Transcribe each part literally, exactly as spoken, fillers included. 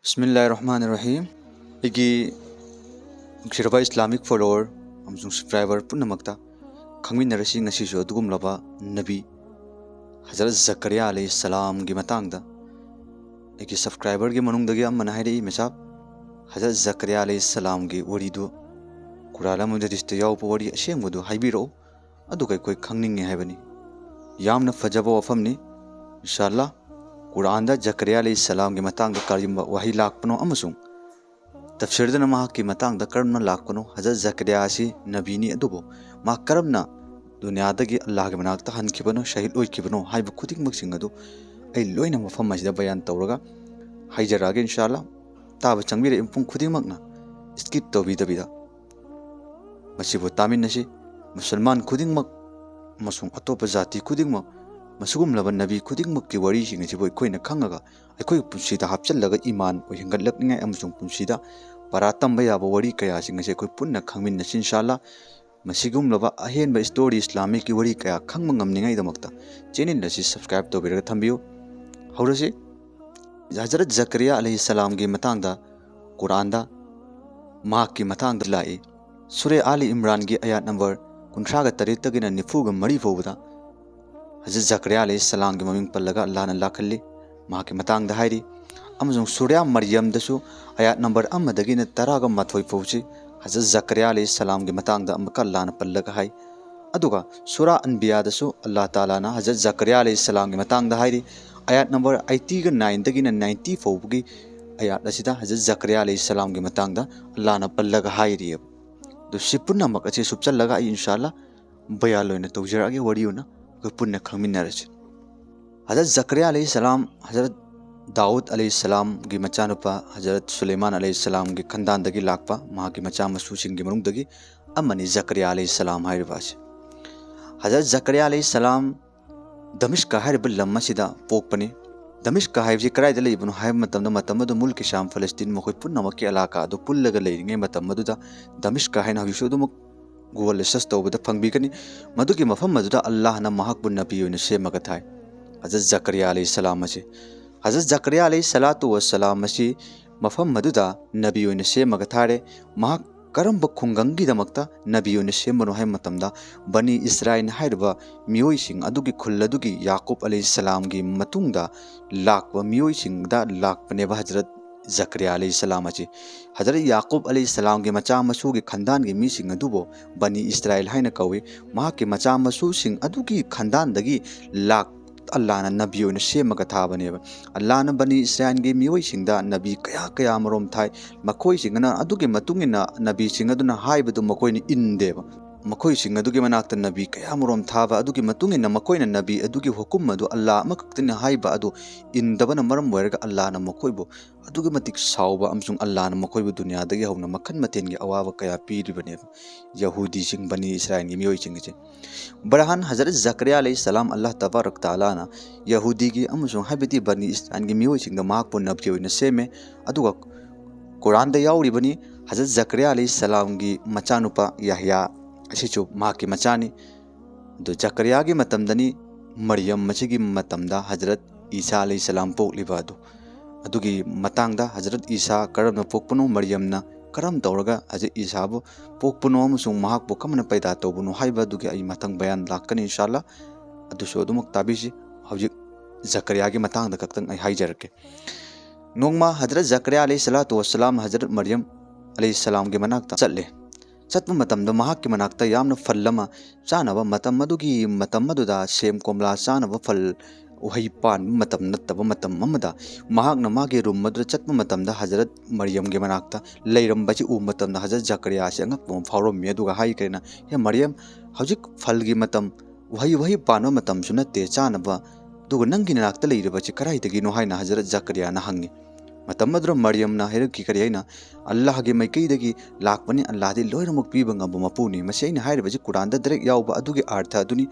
ꯕꯤꯁꯃꯤꯜꯂꯥꯍꯤꯔ ꯔꯍꯃꯥꯅꯤꯔ ꯔꯍꯤꯝ꯫ ꯑꯩꯒꯤ ꯅꯨꯡꯁꯤꯔꯕ Islamic follower ꯑꯃꯁꯨꯡ subscriber ꯄꯨꯝꯅꯃꯛꯇ ꯈꯪꯃꯤꯟꯅꯔꯁꯤ꯫ ꯉꯁꯤꯁꯨ ꯑꯗꯨꯒꯨꯝꯂꯕ ꯅꯕꯤ ꯍꯖꯔꯠ ꯖꯀꯔꯤꯌꯥ ꯑꯂꯩꯍꯤ ꯁꯂꯥꯝꯒꯤ ꯃꯇꯥꯡꯗ ꯑꯩꯒꯤ ꯁꯕꯁꯀ꯭ꯔꯥꯏꯕꯔꯒꯤ ꯃꯅꯨꯡꯗꯒꯤ ꯑꯃꯅ ꯍꯥꯏꯔꯛꯏ, "ꯃꯦꯁꯥꯞ, ꯍꯖꯔꯠ ꯖꯀꯔꯤꯌꯥ ꯑꯂꯩꯍꯤ ꯁꯂꯥꯝꯒꯤ ꯋꯥꯔꯤꯗꯨ ꯀꯨꯔꯥꯟ ꯑꯃꯗꯤ ꯍꯗꯤꯁꯇ ꯌꯥꯎꯕ ꯋꯥꯔꯤ ꯑꯁꯦꯡꯕꯗꯨ ꯍꯥꯏꯕꯤꯔꯛꯎ, ꯑꯗꯨꯒ ꯑꯩꯈꯣꯏ ꯈꯪꯅꯤꯡꯉꯤ" ꯍꯥꯏꯕꯅꯤ꯫ ꯌꯥꯝꯅ ꯐꯖꯕ ꯋꯥꯐꯝꯅꯤ꯫ ꯏꯟꯁꯥ ꯑꯜꯂꯥ, ꯀꯨꯔꯥꯟꯗ ꯖꯀꯔꯤꯌꯥ ꯑꯂꯩꯍꯤ ꯁꯂꯥꯝꯒꯤ ꯃꯇꯥꯡꯗ ꯀꯔꯤꯒꯨꯝꯕ ꯋꯥꯍꯩ ꯂꯥꯛꯄꯅꯣ ꯑꯃꯁꯨꯡ ꯇꯐꯁꯤꯔꯗꯅ ꯃꯍꯥꯛꯀꯤ ꯃꯇꯥꯡꯗ ꯀꯔꯝꯅ ꯂꯥꯛꯄꯅꯣ, ꯍꯖꯔꯠ ꯖꯀꯔꯤꯌꯥ ꯑꯁꯤ ꯅꯕꯤꯅꯤ, ꯑꯗꯨꯕꯨ ꯃꯍꯥꯛ ꯀꯔꯝꯅ ꯗꯨꯅꯤꯌꯥꯗꯒꯤ ꯑꯜꯂꯥꯍꯒꯤ ꯃꯅꯥꯛꯇ ꯍꯟꯈꯤꯕꯅꯣ, ꯁꯍꯤꯗ ꯑꯣꯏꯈꯤꯕꯅꯣ ꯍꯥꯏꯕ ꯈꯨꯗꯤꯡꯃꯛꯁꯤꯡ ꯑꯗꯨ ꯑꯩ ꯂꯣꯏꯅ ꯃꯐꯝ ꯑꯁꯤꯗ ꯕꯌꯥꯟ ꯇꯧꯔꯒ ꯍꯥꯏꯖꯔꯛꯑꯒꯦ꯫ ꯏꯟꯁꯥ ꯑꯜꯂꯥ, ꯇꯥꯕ ꯆꯪꯕꯤꯔꯛꯏ ꯃꯄꯨꯡ ꯈꯨꯗꯤꯡꯃꯛꯅ ꯁ꯭ꯀꯤꯞ ꯇꯧꯕꯤꯗꯕꯤꯗ꯫ ꯃꯁꯤꯕꯨ ꯇꯥꯃꯤꯟꯅꯁꯤ꯫ ꯃꯨꯁꯜꯃꯥꯟ ꯈꯨꯗꯤꯡꯃꯛ ꯑꯃꯁꯨꯡ ꯑꯇꯣꯞꯄ ꯖꯥꯇꯤ ꯈꯨꯗꯤꯡꯃꯛ, ꯃꯁꯤꯒꯨꯝꯂꯕ ꯅꯕꯤ ꯈꯨꯗꯤꯡꯃꯛꯀꯤ ꯋꯥꯔꯤꯁꯤꯡ ꯑꯁꯤꯕꯨ ꯑꯩꯈꯣꯏꯅ ꯈꯪꯉꯒ, ꯑꯩꯈꯣꯏꯒꯤ ꯄꯨꯟꯁꯤꯗ ꯍꯥꯞꯆꯤꯜꯂꯒ ꯏꯃꯥꯟ ꯍꯦꯟꯒꯠꯂꯛꯅꯤꯡꯉꯥꯏ ꯑꯃꯁꯨꯡ ꯄꯨꯟꯁꯤꯗ ꯄꯔꯥ ꯇꯝꯕ ꯌꯥꯕ ꯋꯥꯔꯤ ꯀꯌꯥꯁꯤꯡ ꯑꯁꯤ ꯑꯩꯈꯣꯏ ꯄꯨꯟꯅ ꯈꯪꯃꯤꯟꯅꯁꯤ, ꯏꯟꯁꯥ ꯑꯜꯂꯥ꯫ ꯃꯁꯤꯒꯨꯝꯂꯕ ꯑꯍꯦꯟꯕ ꯏꯁꯇꯣꯔꯤ, ꯏꯁꯂꯥꯃꯤꯛꯀꯤ ꯋꯥꯔꯤ ꯀꯌꯥ ꯈꯪꯕ ꯉꯝꯅꯤꯡꯉꯥꯏꯗꯃꯛꯇ ꯆꯦꯅꯦꯜ ꯑꯁꯤ ꯁꯕꯁꯀ꯭ꯔꯥꯏꯕ ꯇꯧꯕꯤꯔꯒ ꯊꯝꯕꯤꯌꯨ꯫ ꯍꯧꯔꯁꯤ꯫ ꯍꯖꯔꯠ ꯖꯀꯔꯤꯌꯥ ꯑꯂꯩꯍꯤ ꯁꯂꯥꯝꯒꯤ ꯃꯇꯥꯡꯗ ꯀꯨꯔꯥꯟꯗ ꯃꯍꯥꯛꯀꯤ ꯃꯇꯥꯡꯗ ꯂꯥꯛꯏ꯫ ꯁꯨꯔꯦ ꯑꯥꯂꯤ ꯏꯝꯔꯥꯟꯒꯤ ꯑꯌꯥꯠ ꯅꯝꯕꯔ ꯀꯨꯟꯊ꯭ꯔꯥꯒ ꯇꯔꯦꯠꯇꯒꯤꯅ ꯅꯤꯐꯨꯒ ꯃꯔꯤ ꯐꯥꯎꯕꯗ ꯍꯖꯔꯠ ꯖꯀꯔꯤꯌꯥ ꯑꯂꯩꯍꯤ ꯁꯂꯥꯝꯒꯤ ꯃꯃꯤꯡ ꯄꯜꯂꯒ ꯑꯜꯂꯥꯍꯅ ꯂꯥꯛꯍꯜꯂꯤ꯫ ꯃꯍꯥꯛꯀꯤ ꯃꯇꯥꯡꯗ ꯍꯥꯏꯔꯤ꯫ ꯑꯃꯁꯨꯡ ꯁꯨꯔꯌꯥ ꯃꯔꯤꯌꯝꯗꯁꯨ ꯑꯌꯥꯠ ꯅꯝꯕꯔ ꯑꯃꯗꯒꯤꯅ ꯇꯔꯥꯒ ꯃꯥꯊꯣꯏ ꯐꯥꯎꯁꯤ ꯍꯖꯔꯠ ꯖꯀꯔꯤꯌꯥ ꯑꯂꯩꯍꯤ ꯁꯂꯥꯝꯒꯤ ꯃꯇꯥꯡꯗ ꯑꯃꯨꯛꯀ ꯑꯜꯂꯥꯍꯅ ꯄꯜꯂꯒ ꯍꯥꯏ꯫ ꯑꯗꯨꯒ ꯁꯨꯔꯥ ꯑꯟꯕꯤꯌꯥꯗꯁꯨ ꯑꯜꯂꯥꯍ ꯇꯥꯂꯥꯅ ꯍꯖꯔꯠ ꯖꯀꯔꯤꯌꯥ ꯑꯂꯩꯍꯤ ꯁꯂꯥꯝꯒꯤ ꯃꯇꯥꯡꯗ ꯍꯥꯏꯔꯤ꯫ ꯑꯌꯥꯠ ꯅꯝꯕꯔ ꯑꯩꯠꯇꯤꯒ ꯅꯥꯏꯟꯗꯒꯤꯅ ꯅꯥꯏꯟꯇꯤ ꯐꯥꯎꯕꯒꯤ ꯑꯌꯥꯠ ꯑꯁꯤꯗ ꯍꯖꯔꯠ ꯖꯀꯔꯤꯌꯥ ꯑꯂꯩꯍꯤ ꯁꯂꯥꯝꯒꯤ ꯃꯇꯥꯡꯗ ꯑꯜꯂꯥꯍꯅ ꯄꯜꯂꯒ ꯍꯥꯏꯔꯤꯑꯕ꯫ ꯑꯗꯨ ꯁꯤ ꯄꯨꯝꯅꯃꯛ ꯑꯁꯤ ꯁꯨꯞꯆꯜꯂꯒ ꯑꯩ ꯏꯟꯁꯥ ꯑꯜꯂꯥ ꯕꯌꯥꯟ ꯑꯣꯏꯅ ꯇꯧꯖꯔꯛꯑꯒꯦ, ꯋꯥꯔꯤ ꯑꯣꯏꯅ ꯑꯩꯈꯣꯏ ꯄꯨꯟꯅ ꯈꯪꯃꯤꯟꯅꯔꯁꯤ꯫ ꯍꯖꯔꯠ ꯖꯀꯔꯤꯌꯥ ꯑꯂꯩꯍꯤ ꯁꯂꯥꯝ, ꯍꯖꯔꯠ ꯗꯥꯎꯗ ꯑꯂꯩꯍꯤ ꯁꯂꯥꯝꯒꯤ ꯃꯆꯥꯅꯨꯄꯥ ꯍꯖꯔꯠ ꯁꯨꯂꯩꯃꯥꯟ ꯑꯂꯩꯍꯤ ꯁꯂꯥꯝꯒꯤ ꯈꯟꯗꯥꯟꯗꯒꯤ ꯂꯥꯛꯄ ꯃꯍꯥꯛꯀꯤ ꯃꯆꯥ ꯃꯁꯨꯁꯤꯡꯒꯤ ꯃꯅꯨꯡꯗꯒꯤ ꯑꯃꯅꯤ ꯖꯀꯔꯤꯌꯥ ꯑꯂꯩꯍꯤ ꯁꯂꯥꯝ ꯍꯥꯏꯔꯤꯕ ꯑꯁꯤ꯫ ꯍꯖꯔꯠ ꯖꯀꯔꯤꯌꯥ ꯑꯂꯩꯍꯤ ꯁꯂꯥꯝ ꯗꯃꯤꯁꯀ ꯍꯥꯏꯔꯤꯕ ꯂꯝ ꯑꯁꯤꯗ ꯄꯣꯛꯄꯅꯤ꯫ ꯗꯃꯤꯁꯀ ꯍꯥꯏꯕꯁꯤ ꯀꯗꯥꯏꯗ ꯂꯩꯕꯅꯣ ꯍꯥꯏꯕ ꯃꯇꯝꯗ, ꯃꯇꯝ ꯑꯗꯨ ꯃꯨꯜꯀꯤ ꯁꯥꯝ, ꯐꯂꯁꯇꯤꯟ, ꯃꯈꯣꯏ ꯄꯨꯝꯅꯃꯛꯀꯤ ꯑꯦꯂꯥꯀꯥ ꯑꯗꯨ ꯄꯨꯜꯂꯒ ꯂꯩꯔꯤꯉꯩ ꯃꯇꯝ ꯑꯗꯨꯗ, ꯗꯃꯤꯁꯀ ꯍꯥꯏꯅ ꯍꯧꯖꯤꯛꯁꯨ ꯑꯗꯨꯃꯛ Google ꯗ ꯁꯔꯆ ꯇꯧꯕꯗ ꯐꯪꯕꯤꯒꯅꯤ꯫ ꯃꯗꯨꯒꯤ ꯃꯐꯝ ꯑꯗꯨꯗ ꯑꯜꯂꯥꯍꯅ ꯃꯍꯥꯛꯄꯨ ꯅꯕꯤ ꯑꯣꯏꯅ ꯁꯦꯝꯃꯒ ꯊꯥꯏ꯫ ꯍꯖꯔꯠ ꯖꯀꯔꯤꯌꯥ ꯑꯂꯩꯍꯤ ꯁꯂꯥꯝ ꯑꯁꯤ ꯍꯖꯔꯠ ꯖꯀꯔꯤꯌꯥ ꯑꯂꯩꯍꯤ ꯁꯂꯥꯇꯨ ꯋꯁꯁꯂꯥꯝ ꯑꯁꯤ ꯃꯐꯝ ꯑꯗꯨꯗ ꯅꯕꯤ ꯑꯣꯏꯅ ꯁꯦꯝꯃꯒ ꯊꯥꯔꯦ꯫ ꯃꯍꯥꯛ ꯀꯔꯝꯕ ꯈꯨꯡꯒꯪꯒꯤꯗꯃꯛꯇ ꯅꯕꯤ ꯑꯣꯏꯅ ꯁꯦꯝꯕꯅꯣ ꯍꯥꯏꯕ ꯃꯇꯝꯗ, ꯕꯅꯤ ꯏꯁꯔꯥꯏꯜ ꯍꯥꯏꯔꯤꯕ ꯃꯤꯑꯣꯏꯁꯤꯡ ꯑꯗꯨꯒꯤ ꯈꯨꯜ ꯑꯗꯨꯒꯤ ꯌꯥꯀꯨꯕ ꯑꯂꯩꯍꯤ ꯁꯂꯥꯝꯒꯤ ꯃꯇꯨꯡꯗ ꯂꯥꯛꯄ ꯃꯤꯑꯣꯏꯁꯤꯡꯗ ꯂꯥꯛꯄꯅꯦꯕ ꯍꯖꯔꯠ ꯖꯀꯔꯤꯌꯥ ꯑꯂꯩꯍꯤ ꯁꯂꯥꯝ ꯑꯁꯤ꯫ ꯍꯖꯔꯠ ꯌꯥꯀꯨꯕ ꯑꯂꯩꯍꯤ ꯁꯂꯥꯝꯒꯤ ꯃꯆꯥ ꯃꯁꯨꯒꯤ ꯈꯟꯗꯥꯟꯒꯤ ꯃꯤꯁꯤꯡ ꯑꯗꯨꯕꯨ ꯕꯅꯤ ꯏꯁꯔꯥꯏꯜ ꯍꯥꯏꯅ ꯀꯧꯏ꯫ ꯃꯍꯥꯛꯀꯤ ꯃꯆꯥ ꯃꯁꯨꯁꯤꯡ ꯑꯗꯨꯒꯤ ꯈꯟꯗꯥꯟꯗꯒꯤ ꯂꯥꯛ ꯑꯜꯂꯥꯍꯅ ꯅꯕꯤ ꯑꯣꯏꯅ ꯁꯦꯝꯃꯒ ꯊꯥꯕꯅꯦꯕ꯫ ꯑꯜꯂꯥꯍꯅ ꯕꯅꯤ ꯏꯁꯔꯥꯏꯜꯒꯤ ꯃꯤꯑꯣꯏꯁꯤꯡꯗ ꯅꯕꯤ ꯀꯌꯥ ꯀꯌꯥ ꯑꯃꯔꯣꯝ ꯊꯥꯏ꯫ ꯃꯈꯣꯏꯁꯤꯡ ꯑꯗꯨꯅ, ꯑꯗꯨꯒꯤ ꯃꯇꯨꯡ ꯏꯟꯅ ꯅꯕꯤꯁꯤꯡ ꯑꯗꯨꯅ ꯍꯥꯏꯕꯗꯨ ꯃꯈꯣꯏꯅ ꯏꯟꯗꯦꯕ꯫ ꯃꯈꯣꯏꯁꯤꯡ ꯑꯗꯨꯒꯤ ꯃꯅꯥꯛꯇ ꯅꯕꯤ ꯀꯌꯥ ꯑꯃꯔꯣꯝ ꯊꯥꯕ, ꯑꯗꯨꯒꯤ ꯃꯇꯨꯡ ꯏꯟꯅ ꯃꯈꯣꯏꯅ ꯅꯕꯤ ꯑꯗꯨꯒꯤ ꯍꯨꯀꯨꯝ ꯑꯗꯨ, ꯑꯜꯂꯥꯍ ꯑꯃꯈꯛꯇꯅ ꯍꯥꯏꯕ ꯑꯗꯨ ꯏꯟꯗꯕꯅ ꯃꯔꯝ ꯑꯣꯏꯔꯒ ꯑꯜꯂꯥꯍꯅ ꯃꯈꯣꯏꯕꯨ ꯑꯗꯨꯛꯀꯤ ꯃꯇꯤꯛ ꯁꯥꯎꯕ ꯑꯃꯁꯨꯡ ꯑꯜꯂꯥꯍꯅ ꯃꯈꯣꯏꯕꯨ ꯗꯨꯅꯤꯌꯥꯗꯒꯤ ꯍꯧꯅ ꯃꯈꯜ ꯃꯊꯦꯜꯒꯤ ꯑꯋꯥꯕ ꯀꯌꯥ ꯄꯤꯔꯤꯕꯅꯦꯕ ꯌꯍꯨꯗꯤꯁꯤꯡ, ꯕꯅꯤ ꯏꯁꯔꯥꯏꯜꯒꯤ ꯃꯤꯑꯣꯏꯁꯤꯡ ꯑꯁꯦ꯫ ꯕꯔꯍꯥꯟ ꯍꯖꯔꯠ ꯖꯀꯔꯤꯌꯥ ꯑꯂꯩꯍꯤ ꯁꯂꯥꯝ, ꯑꯜꯂꯥꯍ ꯇꯕꯥꯔꯛ ꯇꯥꯂꯥꯅ ꯌꯍꯨꯗꯤꯒꯤ ꯑꯃꯁꯨꯡ ꯍꯥꯏꯕꯗꯤ ꯕꯅꯤ ꯏꯁꯔꯥꯏꯜꯒꯤ ꯃꯤꯑꯣꯏꯁꯤꯡꯗ ꯃꯍꯥꯛꯄꯨ ꯅꯕꯤ ꯑꯣꯏꯅ ꯁꯦꯝꯃꯦ꯫ ꯑꯗꯨꯒ ꯀꯨꯔꯥꯟꯗ ꯌꯥꯎꯔꯤꯕꯅꯤ, ꯍꯖꯔꯠ ꯖꯀꯔꯤꯌꯥ ꯑꯂꯩꯍꯤ ꯁꯂꯥꯝꯒꯤ ꯃꯆꯥꯅꯨꯄꯥ ꯌꯥꯍꯌꯥ ꯑꯁꯤꯁꯨ ꯃꯍꯥꯛꯀꯤ ꯃꯆꯥꯅꯤ꯫ ꯑꯗꯨ ꯖꯀꯔꯤꯌꯥꯒꯤ ꯃꯇꯝꯗꯅꯤ ꯃꯔꯤꯌꯝ ꯑꯁꯤꯒꯤ ꯃꯇꯝꯗ ꯍꯖꯔꯠ ꯏꯁꯥ ꯑꯂꯩꯍꯤ ꯁꯂꯥꯝ ꯄꯣꯛꯂꯤꯕ ꯑꯗꯨ꯫ ꯑꯗꯨꯒꯤ ꯃꯇꯥꯡꯗ ꯍꯖꯔꯠ ꯏꯁꯥ ꯀꯔꯝꯅ ꯄꯣꯛꯄꯅꯣ, ꯃꯔꯤꯌꯝꯅ ꯀꯔꯝ ꯇꯧꯔꯒ ꯍꯖꯔꯠ ꯏꯁꯥꯕꯨ ꯄꯣꯛꯄꯅꯣ ꯑꯃꯁꯨꯡ ꯃꯍꯥꯛꯄꯨ ꯀꯔꯝꯅ ꯄꯩꯗꯥ ꯇꯧꯕꯅꯣ ꯍꯥꯏꯕ ꯑꯗꯨꯒꯤ ꯑꯩ ꯃꯊꯪ ꯕꯌꯥꯟ ꯂꯥꯛꯀꯅꯤ ꯏꯟꯁꯥ ꯑꯜꯂꯥꯍ꯫ ꯑꯗꯨꯁꯨ ꯑꯗꯨꯃꯛ ꯇꯥꯕꯤꯁꯤ꯫ ꯍꯧꯖꯤꯛ ꯖꯀꯔꯤꯌꯥꯒꯤ ꯃꯇꯥꯡꯗ ꯈꯛꯇꯪ ꯑꯩ ꯍꯥꯏꯖꯔꯛꯀꯦ꯫ ꯅꯣꯡꯃ ꯍꯖꯔꯠ ꯖꯀꯔꯤꯌꯥ ꯑꯂꯩꯍꯤ ꯁꯂꯥꯇꯨ ꯋꯁꯁꯂꯥꯝ ꯍꯖꯔꯠ ꯃꯔꯤꯌꯝ ꯑꯂꯩꯍꯤ ꯁꯂꯥꯝꯒꯤ ꯃꯅꯥꯛꯇ ꯆꯠꯂꯦ꯫ ꯆꯠꯄ ꯃꯇꯝꯗ ꯃꯍꯥꯛꯀꯤ ꯃꯅꯥꯛꯇ ꯌꯥꯝꯅ ꯐꯜ ꯑꯃ ꯆꯥꯅꯕ, ꯃꯇꯝ ꯑꯗꯨꯒꯤ, ꯃꯇꯝ ꯑꯗꯨꯗ ꯁꯦꯝ ꯀꯣꯝꯂꯥ ꯆꯥꯅꯕ ꯐꯜ, ꯎꯍꯩ ꯄꯥꯟꯕ ꯃꯇꯝ ꯅꯠꯇꯕ ꯃꯇꯝ ꯑꯃꯗ ꯃꯍꯥꯛꯅ ꯃꯥꯒꯤ ꯔꯨꯝ ꯑꯗꯨꯗ ꯆꯠꯄ ꯃꯇꯝꯗ ꯍꯖꯔꯠ ꯃꯔꯤꯌꯝꯒꯤ ꯃꯅꯥꯛꯇ ꯂꯩꯔꯝꯕ ꯑꯁꯤ ꯎꯕ ꯃꯇꯝꯗ ꯍꯖꯔꯠ ꯖꯀꯔꯤꯌꯥ ꯑꯁꯤ ꯑꯉꯛꯄ ꯑꯃ ꯐꯥꯎꯔꯝꯃꯤ꯫ ꯑꯗꯨꯒ ꯍꯥꯏꯈ꯭ꯔꯦꯅ, "ꯍꯦ ꯃꯔꯤꯌꯝ, ꯍꯧꯖꯤꯛ ꯐꯜꯒꯤ ꯃꯇꯝ, ꯎꯍꯩ, ꯎꯍꯩ ꯄꯥꯟꯕ ꯃꯇꯝꯁꯨ ꯅꯠꯇꯦ ꯆꯥꯅꯕ, ꯑꯗꯨꯒ ꯅꯪꯒꯤ ꯅꯅꯥꯛꯇ ꯂꯩꯔꯤꯕꯁꯤ ꯀꯗꯥꯏꯗꯒꯤꯅꯣ?" ꯍꯥꯏꯅ ꯍꯖꯔꯠ ꯖꯀꯔꯤꯌꯥꯅ ꯍꯪꯉꯤ꯫ ꯃꯇꯝ ꯑꯗꯨꯗ ꯃꯔꯤꯌꯝꯅ ꯍꯥꯏꯔꯛꯈꯤ ꯀꯔꯤ ꯍꯥꯏꯅ, "ꯑꯜꯂꯥꯍꯒꯤ ꯃꯥꯏꯀꯩꯗꯒꯤ ꯂꯥꯛꯄꯅꯤ, ꯑꯜꯂꯥꯍꯗꯤ ꯂꯣꯏꯅꯃꯛ ꯄꯤꯕ ꯉꯝꯕ ꯃꯄꯨꯅꯤ"꯫ ꯃꯁꯤ ꯑꯩꯅ ꯍꯥꯏꯔꯤꯕꯁꯤ ꯀꯨꯔꯥꯟꯗ ꯗꯥꯏꯔꯦꯛ ꯌꯥꯎꯕ ꯑꯗꯨꯒꯤ ꯑꯥꯔꯊ ꯑꯗꯨꯅꯤ꯫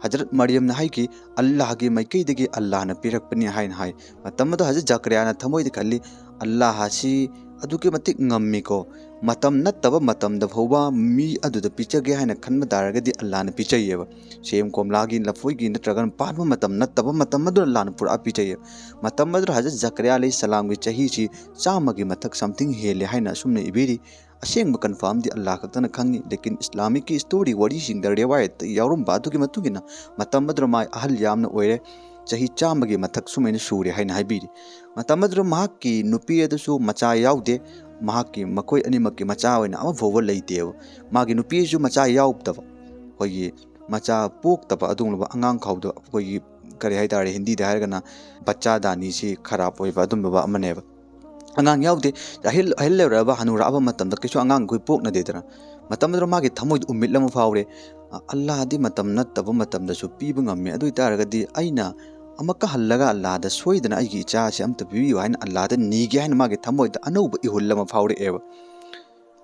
ꯍꯖꯔꯠ ꯃꯔꯤꯌꯝꯅ ꯍꯥꯏꯈꯤ, "ꯑꯜꯂꯥꯍꯒꯤ ꯃꯥꯏꯀꯩꯗꯒꯤ ꯑꯜꯂꯥꯍꯅ ꯄꯤꯔꯛꯄꯅꯤ" ꯍꯥꯏꯅ ꯍꯥꯏ꯫ ꯃꯇꯝ ꯑꯗꯨꯗ ꯍꯖꯔꯠ ꯖꯀꯔꯤꯌꯥꯅ ꯊꯃꯣꯏꯗ ꯈꯜꯂꯤ, "ꯑꯜꯂꯥꯍ ꯑꯁꯤ ꯑꯗꯨꯛꯀꯤ ꯃꯇꯤꯛ ꯉꯝꯃꯤꯀꯣ꯫ ꯃꯇꯝ ꯅꯠꯇꯕ ꯃꯇꯝꯗ ꯐꯥꯎꯕ ꯃꯤ ꯑꯗꯨꯗ ꯄꯤꯖꯒꯦ ꯍꯥꯏꯅ ꯈꯟꯕ ꯇꯥꯔꯒꯗꯤ ꯑꯜꯂꯥꯅ ꯄꯤꯖꯩꯌꯦꯕ꯫ ꯁꯦꯝ, ꯀꯣꯝꯂꯥꯒꯤ, ꯂꯐꯣꯏꯒꯤ ꯅꯠꯇ꯭ꯔꯒꯅ ꯄꯥꯟꯕ ꯃꯇꯝ ꯅꯠꯇꯕ ꯃꯇꯝ ꯑꯗꯨꯗ ꯑꯜꯂꯥꯅ ꯄꯨꯔꯛꯑ ꯄꯤꯖꯩꯌꯦꯕ꯫ ꯃꯇꯝ ꯑꯗꯨꯗ ꯍꯖꯔꯠ ꯖꯀꯔꯤꯌꯥ ꯑꯂꯩꯍꯤ ꯁꯂꯥꯝꯒꯤ ꯆꯍꯤꯁꯤ ꯆꯥꯝꯃꯒꯤ ꯃꯊꯛ something ꯍꯦꯜꯂꯦ ꯍꯥꯏꯅ ꯑꯁꯨꯝꯅ ꯏꯕꯤꯔꯤ꯫ ꯑꯁꯦꯡꯕ confirmꯗꯤ ꯑꯜꯂꯥ ꯈꯛꯇꯅ ꯈꯪꯉꯤ, ꯂꯦꯀꯤꯟ ꯏꯁꯂꯥꯃꯤꯛꯀꯤ story ꯋꯥꯔꯤꯁꯤꯡꯗ ꯔꯦꯋꯥꯌꯠꯇ ꯌꯥꯎꯔꯝꯕ ꯑꯗꯨꯒꯤ ꯃꯇꯨꯡ ꯏꯟꯅ ꯃꯇꯝ ꯑꯗꯨꯗ ꯃꯥ ꯑꯍꯜ ꯌꯥꯝꯅ ꯑꯣꯏꯔꯦ, ꯆꯍꯤ ꯆꯥꯝꯃꯒꯤ ꯃꯊꯛ ꯁꯨꯃꯥꯏꯅ ꯁꯨꯔꯦ ꯍꯥꯏꯅ ꯍꯥꯏꯕꯤꯔꯤ꯫ ꯃꯇꯝ ꯑꯗꯨꯗ ꯃꯍꯥꯛꯀꯤ ꯅꯨꯄꯤ ꯑꯗꯨꯁꯨ ꯃꯆꯥ ꯌꯥꯎꯗꯦ, ꯃꯍꯥꯛꯀꯤ, ꯃꯈꯣꯏ ꯑꯅꯤꯃꯛꯀꯤ ꯃꯆꯥ ꯑꯣꯏꯅ ꯑꯃ ꯐꯥꯎꯕ ꯂꯩꯇꯦꯕ꯫ ꯃꯥꯒꯤ ꯅꯨꯄꯤꯁꯨ ꯃꯆꯥ ꯌꯥꯎꯗꯕ, ꯑꯩꯈꯣꯏꯒꯤ ꯃꯆꯥ ꯄꯣꯛꯇꯕ ꯑꯗꯨꯒꯨꯝꯂꯕ ꯑꯉꯥꯡ ꯈꯥꯎꯗ ꯑꯩꯈꯣꯏꯒꯤ ꯀꯔꯤ ꯍꯥꯏꯇꯥꯔꯦ, ꯍꯤꯟꯗꯤꯗ ꯍꯥꯏꯔꯒꯅ ꯕꯆꯥ ꯗꯥꯅꯤꯁꯤ ꯈꯔꯥꯞ ꯑꯣꯏꯕ ꯑꯗꯨꯝꯕ ꯑꯃꯅꯦꯕ꯫ ꯑꯉꯥꯡ ꯌꯥꯎꯗꯦ꯫ ꯑꯍꯜ, ꯑꯍꯜ ꯑꯣꯏꯔꯛꯑꯕ, ꯍꯅꯨꯔꯛꯑꯕ ꯃꯇꯝꯗ ꯀꯩꯁꯨ ꯑꯉꯥꯡ ꯑꯩꯈꯣꯏ ꯄꯣꯛꯅꯗꯦꯗꯅ꯫ ꯃꯇꯝ ꯑꯗꯨꯗ ꯃꯥꯒꯤ ꯊꯃꯣꯏꯗ ꯎꯃꯤꯠ ꯑꯃ ꯐꯥꯎꯔꯦ꯫ ꯑ, ꯑꯜꯂꯥꯗꯤ ꯃꯇꯝ ꯅꯠꯇꯕ ꯃꯇꯝꯗꯁꯨ ꯄꯤꯕ ꯉꯝꯃꯤ꯫ ꯑꯗꯨ ꯑꯣꯏꯇꯥꯔꯒꯗꯤ ꯑꯩꯅ ꯑꯃꯨꯛꯀ ꯍꯜꯂꯒ ꯑꯜꯂꯥꯗ ꯁꯣꯏꯗꯅ ꯑꯩꯒꯤ ꯏꯆꯥꯁꯤ ꯑꯝꯇ ꯄꯤꯕꯤꯌꯨ ꯍꯥꯏꯅ ꯑꯜꯂꯥꯗ ꯅꯤꯒꯦ ꯍꯥꯏꯅ ꯃꯥꯒꯤ ꯊꯃꯣꯏꯗ ꯑꯅꯧꯕ ꯏꯍꯨꯜ ꯑꯃ ꯐꯥꯎꯔꯛꯑꯦꯕ꯫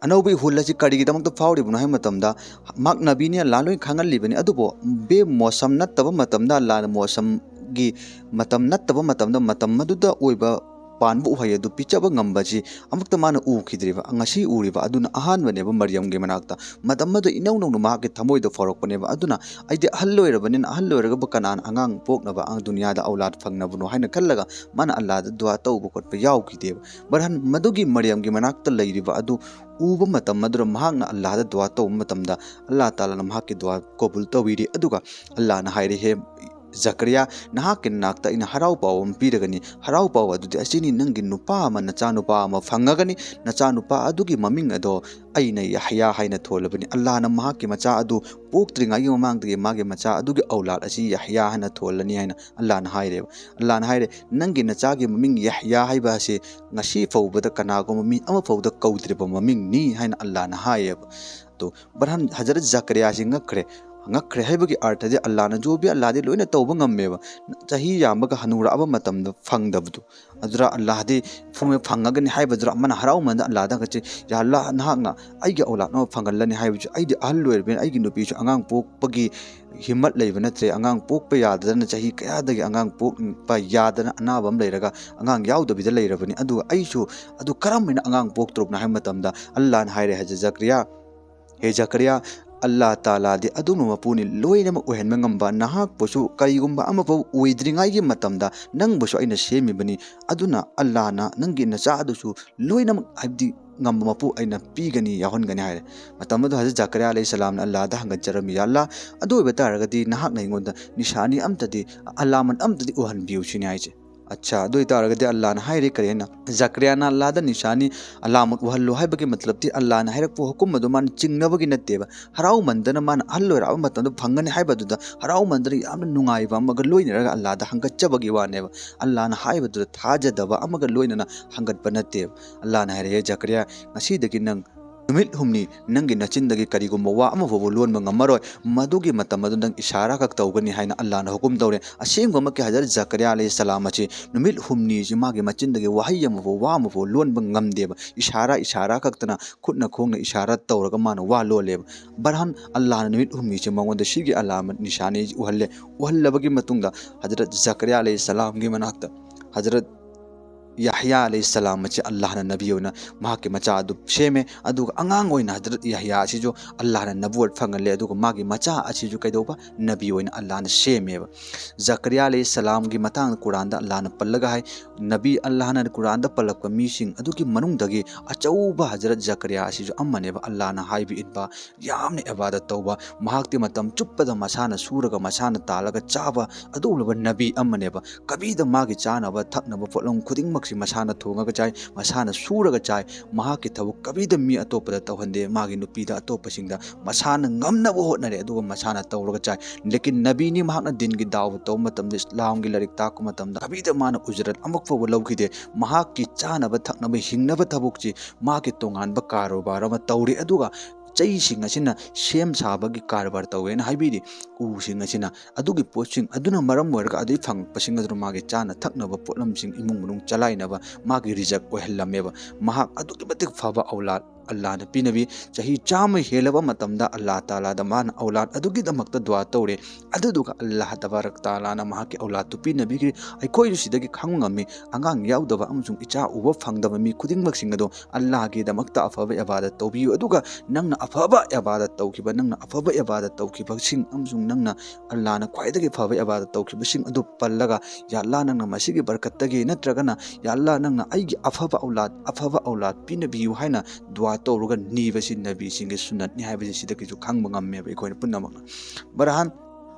ꯑꯅꯧꯕ ꯏꯍꯨꯜ ꯑꯁꯤ ꯀꯔꯤꯒꯤꯗꯃꯛꯇ ꯐꯥꯎꯔꯤꯕꯅꯣ ꯍꯥꯏꯕ ꯃꯇꯝꯗ, ꯃꯍꯥꯛ ꯅꯕꯤꯅꯤ, ꯑꯜꯂꯥ ꯂꯣꯏ ꯈꯪꯍꯜꯂꯤꯕꯅꯤ, ꯑꯗꯨꯕꯨ ꯕꯦ ꯃꯣꯁꯝ ꯅꯠꯇꯕ ꯃꯇꯝꯗ, ꯑꯜꯂꯥꯅ ꯃꯣꯁꯝꯒꯤ ꯃꯇꯝ ꯅꯠꯇꯕ ꯃꯇꯝꯗ, ꯃꯇꯝ ꯑꯗꯨꯗ ꯑꯣꯏꯕ ꯄꯥꯟꯕ ꯎꯍꯩ ꯑꯗꯨ ꯄꯤꯖꯕ ꯉꯝꯕꯁꯤ ꯑꯃꯨꯛꯇ ꯃꯥꯅ ꯎꯈꯤꯗ꯭ꯔꯤꯕ, ꯉꯁꯤ ꯎꯔꯤꯕ ꯑꯗꯨꯅ ꯑꯍꯥꯟꯕꯅꯦꯕ꯫ ꯃꯔꯤꯌꯝꯒꯤ ꯃꯅꯥꯛꯇ ꯃꯇꯝ ꯑꯗꯨ ꯏꯅꯧ ꯅꯧꯅ ꯃꯍꯥꯛꯀꯤ ꯊꯃꯣꯏꯗ ꯐꯥꯎꯔꯛꯄꯅꯦꯕ꯫ ꯑꯗꯨꯅ ꯑꯩꯗꯤ ꯑꯍꯜ ꯑꯣꯏꯔꯕꯅꯤꯅ, ꯑꯍꯜ ꯑꯣꯏꯔꯒꯕꯨ ꯀꯅꯥꯅ ꯑꯉꯥꯡ ꯄꯣꯛꯅꯕ, ꯑ, ꯗꯨꯅꯤꯌꯥꯗ ꯑꯧꯂꯥꯗ ꯐꯪꯅꯕꯅꯣ ꯍꯥꯏꯅ ꯈꯜꯂꯒ ꯃꯥꯅ ꯑꯜꯂꯥꯗ ꯗꯨꯋꯥ ꯇꯧꯕ ꯈꯣꯠꯄ ꯌꯥꯎꯈꯤꯗꯦꯕ꯫ ꯕꯔꯍꯥꯟ, ꯃꯗꯨꯒꯤ ꯃꯔꯤꯌꯝꯒꯤ ꯃꯅꯥꯛꯇ ꯂꯩꯔꯤꯕ ꯑꯗꯨ ꯎꯕ ꯃꯇꯝ ꯑꯗꯨꯗ ꯃꯍꯥꯛꯅ ꯑꯜꯂꯥꯗ ꯗꯨꯋꯥ ꯇꯧꯕ ꯃꯇꯝꯗ, ꯑꯜꯂꯥ ꯇꯥꯂꯥꯅ ꯃꯍꯥꯛꯀꯤ ꯗꯨꯋꯥ ꯀꯕꯨꯜ ꯇꯧꯕꯤꯔꯤ꯫ ꯑꯗꯨꯒ ꯑꯜꯂꯥꯅ ꯍꯥꯏꯔꯤ, "ꯍꯦ ꯖꯀꯔꯤꯌꯥ, ꯅꯍꯥꯛꯀꯤ ꯅꯅꯥꯛꯇ ꯑꯩꯅ ꯍꯔꯥꯎ ꯄꯥꯎ ꯑꯃ ꯄꯤꯔꯒꯅꯤ꯫ ꯍꯔꯥꯎ ꯄꯥꯎ ꯑꯗꯨꯗꯤ ꯑꯁꯤꯅꯤ, ꯅꯪꯒꯤ ꯅꯨꯄꯥ ꯑꯃ, ꯅꯆꯥ ꯅꯨꯄꯥ ꯑꯃ ꯐꯪꯉꯒꯅꯤ꯫ ꯅꯆꯥ ꯅꯨꯄꯥ ꯑꯗꯨꯒꯤ ꯃꯃꯤꯡ ꯑꯗꯣ ꯑꯩꯅ ꯌꯍꯌꯥ ꯍꯥꯏꯅ ꯊꯣꯜꯂꯕꯅꯤ꯫" ꯑꯜꯂꯥꯅ ꯃꯍꯥꯛꯀꯤ ꯃꯆꯥ ꯑꯗꯨ ꯄꯣꯛꯇ꯭ꯔꯤꯉꯩꯒꯤ ꯃꯃꯥꯡꯗꯒꯤ ꯃꯥꯒꯤ ꯃꯆꯥ ꯑꯗꯨꯒꯤ ꯑꯧꯂꯥꯗ ꯑꯁꯤ ꯌꯍꯌꯥ ꯍꯥꯏꯅ ꯊꯣꯜꯂꯅꯤ ꯍꯥꯏꯅ ꯑꯜꯂꯥꯅ ꯍꯥꯏꯔꯦꯕ꯫ ꯑꯜꯂꯥꯅ ꯍꯥꯏꯔꯦ, "ꯅꯪꯒꯤ ꯅꯆꯥꯒꯤ ꯃꯃꯤꯡ ꯌꯍꯌꯥ ꯍꯥꯏꯕ ꯑꯁꯤ ꯉꯁꯤ ꯐꯥꯎꯕꯗ ꯀꯅꯥꯒꯨꯝꯕ ꯃꯤ ꯑꯃ ꯐꯥꯎꯕꯗ ꯀꯧꯗ꯭ꯔꯤꯕ ꯃꯃꯤꯡꯅꯤ" ꯍꯥꯏꯅ ꯑꯜꯂꯥꯅ ꯍꯥꯏꯌꯦꯕ꯫ ꯑꯗꯣ ꯕꯔꯍꯥꯟ, ꯍꯖꯔꯠ ꯖꯀꯔꯤꯌꯥꯁꯤ ꯉꯛꯈ꯭ꯔꯦ꯫ ꯐꯪꯉꯛꯈ꯭ꯔꯦ ꯍꯥꯏꯕꯒꯤ ꯑꯔꯊꯗꯤ ꯑꯜꯂꯥꯅ ꯖꯣꯕꯤ ꯑꯜꯂꯥꯗꯤ ꯂꯣꯏꯅ ꯇꯧꯕ ꯉꯝꯃꯦꯕ꯫ ꯆꯍꯤ ꯌꯥꯝꯕꯒ ꯍꯅꯨꯔꯛꯑꯕ ꯃꯇꯝꯗ ꯐꯪꯗꯕꯗꯨ, ꯑꯗꯨꯗ ꯑꯜꯂꯥꯗꯤ ꯐꯪꯉꯦ-, ꯐꯪꯉꯒꯅꯤ ꯍꯥꯏꯕꯗꯨꯗ ꯑꯃꯅ ꯍꯔꯥꯎꯃꯟꯗ ꯑꯜꯂꯥꯗ ꯍꯪꯒꯠꯆꯩ, "ꯌꯥ ꯑꯜꯂꯥ, ꯅꯍꯥꯛꯅ ꯑꯩꯒꯤ ꯑꯧꯂꯥꯗ ꯑꯃ ꯐꯪꯍꯜꯂꯅꯤ ꯍꯥꯏꯕꯁꯨ, ꯑꯩꯗꯤ ꯑꯍꯜ ꯑꯣꯏꯔꯕꯅꯤꯅ ꯑꯩꯒꯤ ꯅꯨꯄꯤꯁꯨ ꯑꯉꯥꯡ ꯄꯣꯛꯄꯒꯤ ꯍꯤꯝꯃꯠ ꯂꯩꯕ ꯅꯠꯇ꯭ꯔꯦ, ꯑꯉꯥꯡ ꯄꯣꯛꯄ ꯌꯥꯗꯗꯅ ꯆꯍꯤ ꯀꯌꯥꯗꯒꯤ ꯑꯉꯥꯡ ꯄꯣꯛꯄ ꯌꯥꯗꯅ ꯑꯅꯥꯕ ꯑꯃ ꯂꯩꯔꯒ ꯑꯉꯥꯡ ꯌꯥꯎꯗꯕꯤꯗ ꯂꯩꯔꯕꯅꯤ꯫ ꯑꯗꯨꯒ ꯑꯩꯁꯨ ꯑꯗꯨ ꯀꯔꯝ ꯍꯥꯏꯅ ꯑꯉꯥꯡ ꯄꯣꯛꯇ꯭ꯔꯨꯕꯅꯣ?" ꯍꯥꯏꯕ ꯃꯇꯝꯗ ꯑꯜꯂꯥꯅ ꯍꯥꯏꯔꯦ, "ꯍꯥꯏꯖ ꯖꯀꯔꯤꯌꯥ, ꯍꯦ ꯖꯀꯔꯤꯌꯥ, ꯑꯜꯂꯥ ꯇꯥꯂꯥꯗꯤ ꯑꯗꯨꯒꯨꯝꯕ ꯃꯄꯨꯅꯤ, ꯂꯣꯏꯅꯃꯛ ꯑꯣꯏꯍꯟꯕ ꯉꯝꯕ, ꯅꯍꯥꯛꯄꯨꯁꯨ ꯀꯔꯤꯒꯨꯝꯕ ꯑꯃꯐꯥꯎ ꯑꯣꯏꯗ꯭ꯔꯤꯉꯩꯒꯤ ꯃꯇꯝꯗ ꯅꯪꯕꯨꯁꯨ ꯑꯩꯅ ꯁꯦꯝꯃꯤꯕꯅꯤ, ꯑꯗꯨꯅ ꯑꯜꯂꯥꯅ ꯅꯪꯒꯤ ꯅꯆꯥꯗꯨꯁꯨ ꯂꯣꯏꯅꯃꯛ, ꯍꯥꯏꯕꯗꯤ ꯉꯝꯕ ꯃꯄꯨ ꯑꯩꯅ ꯄꯤꯒꯅꯤ, ꯌꯥꯎꯍꯟꯒꯅꯤ" ꯍꯥꯏꯔꯦ꯫ ꯃꯇꯝ ꯑꯗꯨ ꯍꯖꯔꯠ ꯖꯀꯔꯤꯌꯥ ꯑꯂꯩꯍꯤ ꯁꯂꯥꯝꯅ ꯑꯜꯂꯥꯗ ꯍꯪꯒꯠꯆꯔꯝꯃꯤ, "ꯌꯥ ꯑꯜꯂꯥ, ꯑꯗꯨ ꯑꯣꯏꯕ ꯇꯥꯔꯒꯗꯤ ꯅꯍꯥꯛꯅ ꯑꯩꯉꯣꯟꯗ ꯅꯤꯁꯥꯅꯤ ꯑꯝꯇꯗꯤ, ꯑꯂꯥꯃꯟ ꯑꯝꯇꯗꯤ ꯎꯍꯟꯕꯤꯌꯨ" ꯁꯤꯅꯤ ꯍꯥꯏꯁꯦ꯫ ꯑꯠꯆꯥ, ꯑꯗꯨ ꯑꯣꯏꯇꯥꯔꯒꯗꯤ ꯑꯜꯂꯥꯅ ꯍꯥꯏꯔꯤ ꯀꯔꯤ ꯍꯥꯏꯅ? ꯖꯀꯔꯤꯌꯥꯅ ꯑꯜꯂꯥꯗ ꯅꯤꯁꯥꯅꯤ ꯑꯂꯥꯃꯠ ꯎꯍꯜꯂꯨ ꯍꯥꯏꯕꯒꯤ ꯃꯇꯂꯕꯇꯤ ꯑꯜꯂꯥꯅ ꯍꯥꯏꯔꯛꯄ ꯍꯨꯀꯨꯝ ꯑꯗꯨ ꯃꯥꯅ ꯆꯤꯡꯅꯕꯒꯤ ꯅꯠꯇꯦꯕ꯫ ꯍꯔꯥꯎꯃꯟꯗꯅ ꯃꯥꯅ ꯑꯍꯜ ꯑꯣꯏꯔꯛꯑꯕ ꯃꯇꯝꯗ ꯐꯪꯒꯅꯤ ꯍꯥꯏꯕꯗꯨꯗ ꯍꯔꯥꯎꯃꯟꯗꯅ ꯌꯥꯝꯅ ꯅꯨꯡꯉꯥꯏꯕ ꯑꯃꯒ ꯂꯣꯏꯅꯔꯒ ꯑꯜꯂꯥꯗ ꯍꯪꯒꯠꯆꯕꯒꯤ ꯋꯥꯅꯦꯕ꯫ ꯑꯜꯂꯥꯅ ꯍꯥꯏꯕꯗꯨꯗ ꯊꯥꯖꯗꯕ ꯑꯃꯒ ꯂꯣꯏꯅꯅ ꯍꯪꯒꯠꯄ ꯅꯠꯇꯦꯕ꯫ ꯑꯜꯂꯥꯅ ꯍꯥꯏꯔꯛꯑꯦ, "ꯖꯀꯔꯤꯌꯥ, ꯉꯁꯤꯗꯒꯤ ꯅꯪ ꯅꯨꯃꯤꯠ ꯍꯨꯝꯅꯤ ꯅꯪꯒꯤ ꯅꯆꯤꯟꯗꯒꯤ ꯀꯔꯤꯒꯨꯝꯕ ꯋꯥ ꯑꯃ ꯐꯥꯎꯕ ꯂꯣꯟꯕ ꯉꯝꯃꯔꯣꯏ꯫ ꯃꯗꯨꯒꯤ ꯃꯇꯝ ꯑꯗꯨ ꯅꯪ ꯏꯁꯥꯔꯥ ꯈꯛ ꯇꯧꯒꯅꯤ" ꯍꯥꯏꯅ ꯑꯜꯂꯥꯅ ꯍꯨꯀꯨꯝ ꯇꯧꯔꯦ꯫ ꯑꯁꯦꯡꯕꯃꯛꯀꯤ ꯍꯖꯔꯠ ꯖꯀꯔꯤꯌꯥ ꯑꯂꯩꯍꯤ ꯁꯂꯥꯝ ꯑꯁꯤ ꯅꯨꯃꯤꯠ ꯍꯨꯝꯅꯤꯁꯤ ꯃꯥꯒꯤ ꯃꯆꯤꯟꯗꯒꯤ ꯋꯥꯍꯩ ꯑꯃꯐꯥꯎ, ꯋꯥ ꯑꯃꯐꯥꯎ ꯂꯣꯟꯕ ꯉꯝꯗꯦꯕ꯫ ꯏꯁꯥꯔꯥ, ꯏꯁꯥꯔꯥ ꯈꯛꯇꯅ, ꯈꯨꯠꯅ ꯈꯣꯡꯅ ꯏꯁꯥꯔꯥ ꯇꯧꯔꯒ ꯃꯥꯅ ꯋꯥ ꯂꯣꯜꯂꯦꯕ꯫ ꯕꯔꯍꯝ ꯑꯜꯂꯥꯅ ꯅꯨꯃꯤꯠ ꯍꯨꯝꯅꯤꯁꯤ ꯃꯉꯣꯟꯗ ꯁꯤꯒꯤ ꯑꯂꯥꯃꯠ ꯅꯤꯁꯥꯅꯤ ꯎꯍꯜꯂꯦ꯫ ꯎꯍꯜꯂꯕꯒꯤ ꯃꯇꯨꯡꯗ ꯍꯖꯔꯠ ꯖꯀꯔꯤꯌꯥ ꯑꯂꯩꯍꯤ ꯁꯂꯥꯝꯒꯤ ꯃꯅꯥꯛꯇ ꯍꯖꯔꯠ ꯌꯥꯍꯌꯥ ꯑꯂꯩꯍꯤ ꯁꯂꯥꯝ ꯑꯁꯤ ꯑꯜꯂꯥꯍꯅ ꯅꯕꯤ ꯑꯣꯏꯅ ꯃꯍꯥꯛꯀꯤ ꯃꯆꯥ ꯑꯗꯨ ꯁꯦꯝꯃꯦ꯫ ꯑꯗꯨꯒ ꯑꯉꯥꯡ ꯑꯣꯏꯅ ꯍꯖꯔꯠ ꯌꯥꯍꯌꯥ ꯑꯁꯤꯁꯨ ꯑꯜꯂꯥꯍꯅ ꯅꯕꯨꯋꯠ ꯐꯪꯍꯜꯂꯦ꯫ ꯑꯗꯨꯒ ꯃꯥꯒꯤ ꯃꯆꯥ ꯑꯁꯤꯁꯨ ꯀꯩꯗꯧꯕ? ꯅꯕꯤ ꯑꯣꯏꯅ ꯑꯜꯂꯥꯍꯅ ꯁꯦꯝꯃꯦꯕ꯫ ꯖꯀꯔꯤꯌꯥ ꯑꯂꯩꯍꯤ ꯁꯂꯥꯝꯒꯤ ꯃꯇꯥꯡꯗ ꯀꯨꯔꯥꯟꯗ ꯑꯜꯂꯥꯍꯅ ꯄꯜꯂꯒ ꯍꯥꯏ, ꯅꯕꯤ ꯑꯜꯂꯥꯍꯅ ꯀꯨꯔꯥꯟꯗ ꯄꯜꯂꯛꯄ ꯃꯤꯁꯤꯡ ꯑꯗꯨꯒꯤ ꯃꯅꯨꯡꯗꯒꯤ ꯑꯆꯧꯕ ꯍꯖꯔꯠ ꯖꯀꯔꯤꯌꯥ ꯑꯁꯤꯁꯨ ꯑꯃꯅꯦꯕ꯫ ꯑꯜꯂꯥꯍꯅ ꯍꯥꯏꯕ ꯏꯟꯕ, ꯌꯥꯝꯅ ꯏꯕꯥꯗꯠ ꯇꯧꯕ, ꯃꯍꯥꯛꯇꯤ ꯃꯇꯝ ꯆꯨꯞꯄꯗ ꯃꯁꯥꯅ ꯁꯨꯔꯒ ꯃꯁꯥꯅ ꯇꯥꯜꯂꯒ ꯆꯥꯕ ꯑꯗꯨꯒꯨꯝꯂꯕ ꯅꯕꯤ ꯑꯃꯅꯦꯕ꯫ ꯀꯕꯤꯗ ꯃꯥꯒꯤ ꯆꯥꯅꯕ ꯊꯛꯅꯕ ꯄꯣꯠꯂꯝ ꯈꯨꯗꯤꯡꯃꯛꯁꯤ ꯃꯁꯥꯅ ꯊꯣꯡꯉꯒ ꯆꯥꯏ, ꯃꯁꯥꯅ ꯁꯨꯔꯒ ꯆꯥꯏ꯫ ꯃꯍꯥꯛꯀꯤ ꯊꯕꯛ ꯀꯕꯤꯗ ꯃꯤ ꯑꯇꯣꯞꯄꯗ ꯇꯧꯍꯟꯗꯦ, ꯃꯥꯒꯤ ꯅꯨꯄꯤꯗ, ꯑꯇꯣꯞꯄꯁꯤꯡꯗ ꯃꯁꯥꯅ ꯉꯝꯅꯕ ꯍꯣꯠꯅꯔꯦ, ꯑꯗꯨꯒ ꯃꯁꯥꯅ ꯇꯧꯔꯒ ꯆꯥꯏ꯫ ꯂꯦꯀꯤꯟ ꯅꯕꯤꯅꯤ, ꯃꯍꯥꯛꯅ ꯗꯤꯟꯒꯤ ꯗꯥꯋꯠ ꯇꯧꯕ ꯃꯇꯝꯗ, ꯏꯁꯂꯥꯝꯒꯤ ꯂꯥꯏꯔꯤꯛ ꯇꯥꯛꯄ ꯃꯇꯝꯗ ꯀꯕꯤꯗ ꯃꯥꯅ ꯎꯖꯔꯠ ꯑꯃꯐꯥꯎꯕ ꯂꯧꯈꯤꯗꯦ꯫ ꯃꯍꯥꯛꯀꯤ ꯆꯥꯅꯕ ꯊꯛꯅꯕ ꯍꯤꯡꯅꯕ ꯊꯕꯛꯁꯤ ꯃꯥꯒꯤ ꯇꯣꯉꯥꯟꯕ ꯀꯥꯔꯣꯕꯥꯔ ꯑꯃ ꯇꯧꯔꯤ꯫ ꯑꯗꯨꯒ ꯆꯩꯁꯤꯡ ꯑꯁꯤꯅ ꯁꯦꯝ ꯁꯥꯕꯒꯤ ꯀꯔꯕꯥꯔ ꯇꯧꯋꯦꯅ ꯍꯥꯏꯕꯤꯔꯤ꯫ ꯎꯁꯤꯡ ꯑꯁꯤꯅ ꯑꯗꯨꯒꯤ ꯄꯣꯠꯁꯤꯡ ꯑꯗꯨꯅ ꯃꯔꯝ ꯑꯣꯏꯔꯒ ꯑꯗꯨꯒꯤ ꯐꯪꯉꯛꯄꯁꯤꯡ ꯑꯗꯨꯅ ꯃꯥꯒꯤ ꯆꯥꯅ ꯊꯛꯅꯕ ꯄꯣꯠꯂꯝꯁꯤꯡ, ꯏꯃꯨꯡ ꯃꯅꯨꯡ ꯆꯂꯥꯏꯅꯕ ꯃꯥꯒꯤ ꯔꯤꯖꯛ ꯑꯣꯏꯍꯜꯂꯝꯃꯦꯕ꯫ ꯃꯍꯥꯛ ꯑꯗꯨꯛꯀꯤ ꯃꯇꯤꯛ ꯐꯕ ꯑꯧꯂꯥꯗ ꯑꯜꯂꯥꯅ ꯄꯤꯅꯕꯤ꯫ ꯆꯍꯤ ꯆꯥꯝꯃ ꯍꯦꯜꯂꯕ ꯃꯇꯝꯗ ꯑꯜꯂꯥ ꯇꯥꯂꯥꯗ ꯃꯥꯅ ꯑꯧꯂꯥꯗ ꯑꯗꯨꯒꯤꯗꯃꯛꯇ ꯗꯨꯋꯥ ꯇꯧꯔꯦ꯫ ꯑꯗꯨꯗꯨꯒ ꯑꯜꯂꯥꯍ ꯇꯕꯥꯔꯛ ꯇꯥꯂꯥꯅ ꯃꯍꯥꯛꯀꯤ ꯑꯧꯂꯥꯗꯇꯨ ꯄꯤꯅꯕꯤꯈ꯭ꯔꯦ꯫ ꯑꯩꯈꯣꯏꯁꯨ ꯁꯤꯗꯒꯤ ꯈꯪꯕ ꯉꯝꯃꯤ, ꯑꯉꯥꯡ ꯌꯥꯎꯗꯕ ꯑꯃꯁꯨꯡ ꯏꯆꯥ ꯎꯕ ꯐꯪꯗꯕ ꯃꯤ ꯈꯨꯗꯤꯡꯃꯛꯁꯤꯡ ꯑꯗꯣ ꯑꯜꯂꯥꯍꯒꯤꯗꯃꯛꯇ ꯑꯐꯕ ꯏꯕꯥꯗꯠ ꯇꯧꯕꯤꯌꯨ, ꯑꯗꯨꯒ ꯅꯪꯅ ꯑꯐꯕ ꯏꯕꯥꯗꯠ ꯇꯧꯈꯤꯕ, ꯅꯪꯅ ꯑꯐꯕ ꯏꯕꯥꯗꯠ ꯇꯧꯈꯤꯕꯁꯤꯡ ꯑꯃꯁꯨꯡ ꯅꯪꯅ ꯑꯜꯂꯥꯍꯅ ꯈ꯭ꯋꯥꯏꯗꯒꯤ ꯐꯕ ꯏꯕꯥꯗꯠ ꯇꯧꯈꯤꯕꯁꯤꯡ ꯑꯗꯨ ꯄꯜꯂꯒ, "ꯌꯥ ꯑꯜꯂꯥꯍ, ꯅꯪꯅ ꯃꯁꯤꯒꯤ ꯕꯔꯀꯠꯇꯒꯤ ꯅꯠꯇ꯭ꯔꯒꯅ ꯌꯥ ꯑꯜꯂꯥꯍ, ꯅꯪꯅ ꯑꯩꯒꯤ ꯑꯐꯕ ꯑꯧꯂꯥꯗ, ꯑꯐꯕ ꯑꯧꯂꯥꯗ ꯄꯤꯅꯕꯤꯌꯨ" ꯍꯥꯏꯅ ꯗꯨꯋꯥ ꯇꯧꯔꯒ ꯅꯤꯕꯁꯤ ꯅꯕꯤꯁꯤꯡꯒꯤ ꯁꯨꯟꯅꯠꯅꯤ ꯍꯥꯏꯕꯁꯤ ꯁꯤꯗꯒꯤꯁꯨ ꯈꯪꯕ ꯉꯝꯃꯦꯕ ꯑꯩꯈꯣꯏꯅ ꯄꯨꯝꯅꯃꯛꯅ꯫ ꯕꯔꯍꯥꯟ,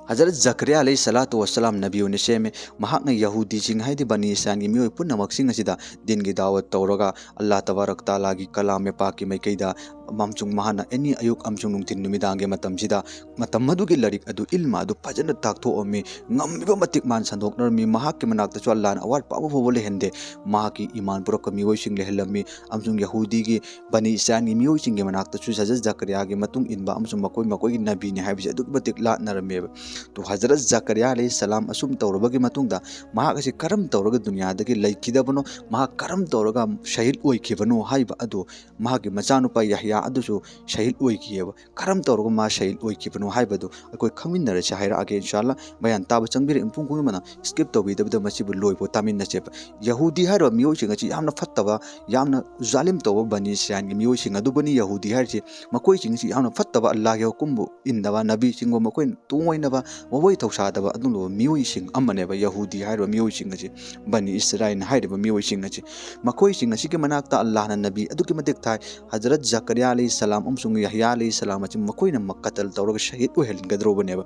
ꯍꯖꯔꯠ ꯖꯀꯔꯤꯌꯥ ꯑꯂꯩꯍꯤ ꯁꯂꯥꯇꯨ ꯋꯁꯁꯂꯥꯝ ꯅꯕꯤ ꯑꯣꯏꯅ ꯁꯦꯝꯃꯦ꯫ ꯃꯍꯥꯛꯅ ꯌꯍꯨꯗꯤꯁꯤꯡ, ꯍꯥꯏꯗꯤ ꯕꯅꯤ ꯏꯁꯔꯥꯏꯜꯒꯤ ꯃꯤꯑꯣꯏ ꯄꯨꯝꯅꯃꯛꯁꯤꯡ ꯑꯁꯤꯗ ꯗꯤꯟꯒꯤ ꯗꯥꯋꯠ ꯇꯧꯔꯒ ꯑꯜꯂꯥꯍ ꯇꯕꯥꯔꯛ ꯇꯥꯂꯥꯒꯤ ꯀꯂꯥꯝ ꯃꯦꯄꯥꯛꯀꯤ ꯃꯥꯏꯀꯩꯗ, ꯑꯃꯁꯨꯡ ꯃꯍꯥꯛꯅ ꯑꯦꯅꯤ ꯑꯌꯨꯛ ꯑꯃꯁꯨꯡ ꯅꯨꯡꯊꯤꯟ ꯅꯨꯃꯤꯗꯥꯡꯒꯤ ꯃꯇꯝꯁꯤꯗ ꯃꯇꯝ ꯑꯗꯨꯒꯤ ꯂꯥꯏꯔꯤꯛ ꯑꯗꯨ, ꯏꯜꯃ ꯑꯗꯨ ꯐꯖꯅ ꯇꯥꯛꯊꯣꯛꯑꯝꯃꯤ꯫ ꯉꯝꯃꯤꯕ ꯃꯇꯤꯛ ꯃꯥꯅ ꯁꯟꯗꯣꯛꯅꯔꯝꯃꯤ꯫ ꯃꯍꯥꯛꯀꯤ ꯃꯅꯥꯛꯇꯁꯨ ꯑꯜꯂꯥꯍꯅ ꯑꯋꯥꯠꯄ ꯑꯃꯐꯥꯎꯕ ꯂꯩꯍꯟꯗꯦ꯫ ꯃꯍꯥꯛꯀꯤ ꯏꯃꯥꯟ ꯄꯨꯔꯛꯄ ꯃꯤꯑꯣꯏꯁꯤꯡ ꯂꯩꯍꯜꯂꯝꯃꯤ, ꯑꯃꯁꯨꯡ ꯌꯍꯨꯗꯤꯒꯤ ꯕꯅꯤ ꯏꯁꯔꯥꯏꯜꯒꯤ ꯃꯤꯑꯣꯏꯁꯤꯡꯒꯤ ꯃꯅꯥꯛꯇꯁꯨ ꯍꯖꯔꯠ ꯖꯀꯔꯤꯌꯥꯒꯤ ꯃꯇꯨꯡ ꯏꯟꯕ ꯑꯃꯁꯨꯡ ꯃꯈꯣꯏ ꯃꯈꯣꯏꯒꯤ ꯅꯕꯤꯅꯤ ꯍꯥꯏꯕꯁꯤ ꯑꯗꯨꯛꯀꯤ ꯃꯇꯤꯛ ꯂꯥꯠꯅꯔꯝꯃꯦꯕ꯫ ꯇꯣ ꯍꯖꯔꯠ ꯖꯀꯔꯤꯌꯥ ꯑꯂꯩꯍꯤ ꯁꯂꯥꯝ ꯑꯁꯨꯝ ꯇꯧꯔꯕꯒꯤ ꯃꯇꯨꯡꯗ ꯃꯍꯥꯛ ꯑꯁꯤ ꯀꯔꯝ ꯇꯧꯔꯒ ꯗꯨꯅꯤꯌꯥꯗꯒꯤ ꯂꯩꯈꯤꯗꯕꯅꯣ, ꯃꯍꯥꯛ ꯀꯔꯝ ꯇꯧꯔꯒ ꯁꯍꯤꯗ ꯑꯣꯏꯈꯤꯕꯅꯣ ꯍꯥꯏꯕ ꯑꯗꯨ, ꯃꯍꯥꯛꯀꯤ ꯃꯆꯥꯅꯨꯄꯥ ꯌꯍꯌꯥ ꯑꯗꯨꯁꯨ ꯁꯍꯤꯗ ꯑꯣꯏꯈꯤꯑꯕ꯫ ꯀꯔꯝ ꯇꯧꯔꯒ ꯃꯥ ꯁꯍꯤꯗ ꯑꯣꯏꯈꯤꯕꯅꯣ ꯍꯥꯏꯕꯗꯨ ꯑꯩꯈꯣꯏ ꯈꯪꯃꯤꯟꯅꯔꯁꯤ ꯍꯥꯏꯔꯛꯑꯒꯦ, ꯏꯟꯁꯥ ꯑꯜꯂꯥ꯫ ꯕꯌꯥꯟ ꯇꯥꯕ ꯆꯪꯕꯤꯔꯛꯏ ꯃꯤꯄꯨꯝ ꯈꯨꯗꯤꯡꯃꯛꯅ skip ꯇꯧꯕꯤꯗꯕꯤꯗ ꯃꯁꯤꯕꯨ ꯂꯣꯏꯐꯥꯎ ꯇꯥꯃꯤꯟꯅꯁꯦꯕ꯫ ꯌꯍꯨꯗꯤ ꯍꯥꯏꯔꯤꯕ ꯃꯤꯑꯣꯏꯁꯤꯡ ꯑꯁꯤ ꯌꯥꯝꯅ ꯐꯠꯇꯕ, ꯌꯥꯝꯅ ꯖꯥꯂꯤꯝ ꯇꯧꯕ ꯕꯅꯤ ꯏꯁꯔꯥꯏꯜꯒꯤ ꯃꯤꯑꯣꯏꯁꯤꯡ ꯑꯗꯨꯕꯨꯅꯤ ꯌꯍꯨꯗꯤ ꯍꯥꯏꯔꯤꯁꯤ꯫ ꯃꯈꯣꯏꯁꯤꯡ ꯑꯁꯤ ꯌꯥꯝꯅ ꯐꯠꯇꯕ, ꯑꯜꯂꯥꯍꯒꯤ ꯍꯨꯀꯨꯝꯕꯨ ꯏꯟꯗꯕ, ꯅꯕꯤꯁꯤꯡꯕꯨ ꯃꯈꯣꯏꯅ ꯇꯣꯡꯑꯣꯏꯅꯕ ꯋꯥꯋꯣꯏ ꯊꯧꯁꯥꯗꯕ ꯑꯗꯨꯒꯨꯝꯂꯕ ꯃꯤꯑꯣꯏꯁꯤꯡ ꯑꯃꯅꯦꯕ ꯌꯍꯨꯗꯤ ꯍꯥꯏꯔꯤꯕ ꯃꯤꯑꯣꯏꯁꯤꯡ ꯑꯁꯤ, ꯕꯅꯤ ꯏꯁꯔꯥꯏꯜ ꯍꯥꯏꯔꯤꯕ ꯃꯤꯑꯣꯏꯁꯤꯡ ꯑꯁꯤ꯫ ꯃꯈꯣꯏꯁꯤꯡ ꯑꯁꯤꯒꯤ ꯃꯅꯥꯛꯇ ꯑꯜꯂꯥꯍꯅ ꯅꯕꯤ ꯑꯗꯨꯛꯀꯤ ꯃꯇꯤꯛ ꯊꯥꯏ꯫ ꯍꯖꯔꯠ ꯖꯀꯔꯤꯌꯥ ꯑꯂꯩꯍꯤ ꯁꯂꯥꯝ ꯑꯃꯁꯨꯡ ꯌꯍꯌꯥ ꯑꯂꯩꯍꯤ ꯁꯂꯥꯝ ꯑꯁꯤ ꯃꯈꯣꯏꯅ ꯃꯛ ꯀꯇꯜ ꯇꯧꯔꯒ ꯁꯍꯤꯗ ꯑꯣꯏꯍꯟꯒꯗꯧꯔꯕꯅꯦꯕ꯫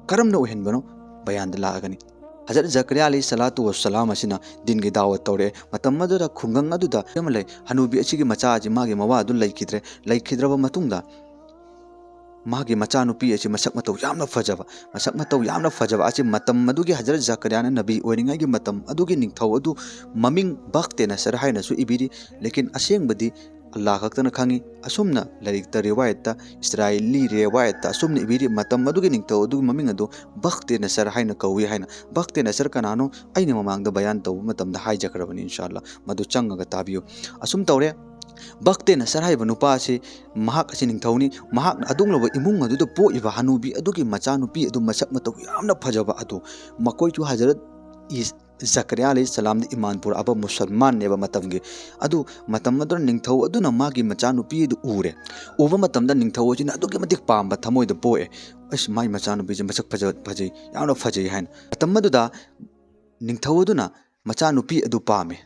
ꯀꯔꯝꯅ ꯑꯣꯏꯍꯟꯕꯅꯣ? ꯕꯌꯥꯟꯗ ꯂꯥꯛꯑꯒꯅꯤ꯫ ꯍꯖꯔꯠ ꯖꯀꯔꯤꯌꯥ ꯑꯂꯩꯍꯤ ꯁꯂꯥꯇꯨ ꯋꯁꯁꯂꯥꯝ ꯑꯁꯤꯅ ꯗꯤꯟꯒꯤ ꯗꯥꯋꯠ ꯇꯧꯔꯛꯑꯦ꯫ ꯃꯇꯝ ꯑꯗꯨꯗ ꯈꯨꯡꯒꯪ ꯑꯗꯨꯗ ꯑꯃ ꯂꯩ꯫ ꯍꯅꯨꯕꯤ ꯑꯁꯤꯒꯤ ꯃꯆꯥ ꯑꯁꯤ ꯃꯥꯒꯤ ꯃꯋꯥ ꯑꯗꯨ ꯂꯩꯈꯤꯗ꯭ꯔꯦ꯫ ꯂꯩꯈꯤꯗ꯭ꯔꯕ ꯃꯇꯨꯡꯗ ꯃꯥꯒꯤ ꯃꯆꯥꯅꯨꯄꯤ ꯑꯁꯤ ꯃꯁꯛ ꯃꯇꯧ ꯌꯥꯝꯅ ꯐꯖꯕ, ꯃꯁꯛ ꯃꯇꯧ ꯌꯥꯝꯅ ꯐꯖꯕ ꯑꯁꯤ ꯃꯇꯝ ꯑꯗꯨꯒꯤ ꯍꯖꯔꯠ ꯖꯀꯔꯤꯌꯥꯅ ꯅꯕꯤ ꯑꯣꯏꯔꯤꯉꯩꯒꯤ ꯃꯇꯝ ꯑꯗꯨꯒꯤ ꯅꯤꯡꯊꯧ ꯑꯗꯨ ꯃꯃꯤꯡ ꯕꯈꯇꯦ ꯅꯁꯔ ꯍꯥꯏꯅꯁꯨ ꯏꯕꯤꯔꯤ꯫ ꯂꯦꯀꯤꯟ ꯑꯁꯦꯡꯕꯗꯤ ꯑꯜꯂꯥꯍ ꯈꯛꯇꯅ ꯈꯪꯉꯤ꯫ ꯑꯁꯨꯝꯅ ꯂꯥꯏꯔꯤꯛꯇ, ꯔꯤꯋꯥꯌꯠꯇ, ꯏꯁꯔꯥꯏꯂꯤ ꯔꯤꯋꯥꯌꯠꯇ ꯑꯁꯨꯝꯅ ꯏꯕꯤꯔꯤ, ꯃꯇꯝ ꯑꯗꯨꯒꯤ ꯅꯤꯡꯊꯧ ꯑꯗꯨꯒꯤ ꯃꯃꯤꯡ ꯑꯗꯨ ꯕꯈꯇꯦ ꯅꯁꯔ ꯍꯥꯏꯅ ꯀꯧꯏ ꯍꯥꯏꯅ꯫ ꯕꯈꯇꯦ ꯅꯁꯔ ꯀꯅꯥꯅꯣ? ꯑꯩꯅ ꯃꯃꯥꯡꯗ ꯕꯌꯥꯟ ꯇꯧꯕ ꯃꯇꯝꯗ ꯍꯥꯏꯖꯈ꯭ꯔꯕꯅꯤ, ꯏꯟꯁꯥ ꯑꯜꯂꯥꯍ, ꯃꯗꯨ ꯆꯪꯉꯒ ꯇꯥꯕꯤꯌꯨ꯫ ꯑꯁꯨꯝ ꯇꯧꯔꯦ, ꯕꯈꯇꯦ ꯅꯁꯔ ꯍꯥꯏꯔꯤꯕ ꯅꯨꯄꯥ ꯑꯁꯤ, ꯃꯍꯥꯛ ꯑꯁꯤ ꯅꯤꯡꯊꯧꯅꯤ꯫ ꯃꯍꯥꯛꯅ ꯑꯗꯨꯒꯨꯝꯂꯕ ꯏꯃꯨꯡ ꯑꯗꯨꯗ ꯄꯣꯛꯏꯕ ꯍꯅꯨꯕꯤ ꯑꯗꯨꯒꯤ ꯃꯆꯥꯅꯨꯄꯤ ꯑꯗꯨ ꯃꯁꯛ ꯃꯇꯧ ꯌꯥꯝꯅ ꯐꯖꯕ ꯑꯗꯨ, ꯃꯈꯣꯏꯁꯨ ꯍꯖꯔꯠ ꯏꯁ-, ꯖꯀꯔꯤꯌꯥ ꯑꯂꯩꯍꯤ ꯁꯂꯥꯝꯗ ꯏꯃꯥꯟ ꯄꯨꯔꯛꯑꯕ ꯃꯨꯁꯜꯃꯥꯟꯅꯦꯕ ꯃꯇꯝꯒꯤ꯫ ꯑꯗꯨ ꯃꯇꯝ ꯑꯗꯨꯗ ꯅꯤꯡꯊꯧ ꯑꯗꯨꯅ ꯃꯥꯒꯤ ꯃꯆꯥꯅꯨꯄꯤ ꯑꯗꯨ ꯎꯔꯦ꯫ ꯎꯕ ꯃꯇꯝꯗ ꯅꯤꯡꯊꯧ ꯑꯁꯤꯅ ꯑꯗꯨꯛꯀꯤ ꯃꯇꯤꯛ ꯄꯥꯝꯕ ꯊꯃꯣꯏꯗ ꯄꯣꯛꯑꯦ꯫ "ꯑꯁ, ꯃꯥꯏ ꯃꯆꯥꯅꯨꯄꯤꯁꯦ ꯃꯁꯛ ꯐꯖ-, ꯐꯖꯩ, ꯌꯥꯝꯅ ꯐꯖꯩ" ꯍꯥꯏꯅ꯫ ꯃꯇꯝ ꯑꯗꯨꯗ ꯅꯤꯡꯊꯧ ꯑꯗꯨꯅ ꯃꯆꯥꯅꯨꯄꯤ ꯑꯗꯨ ꯄꯥꯝꯃꯦ꯫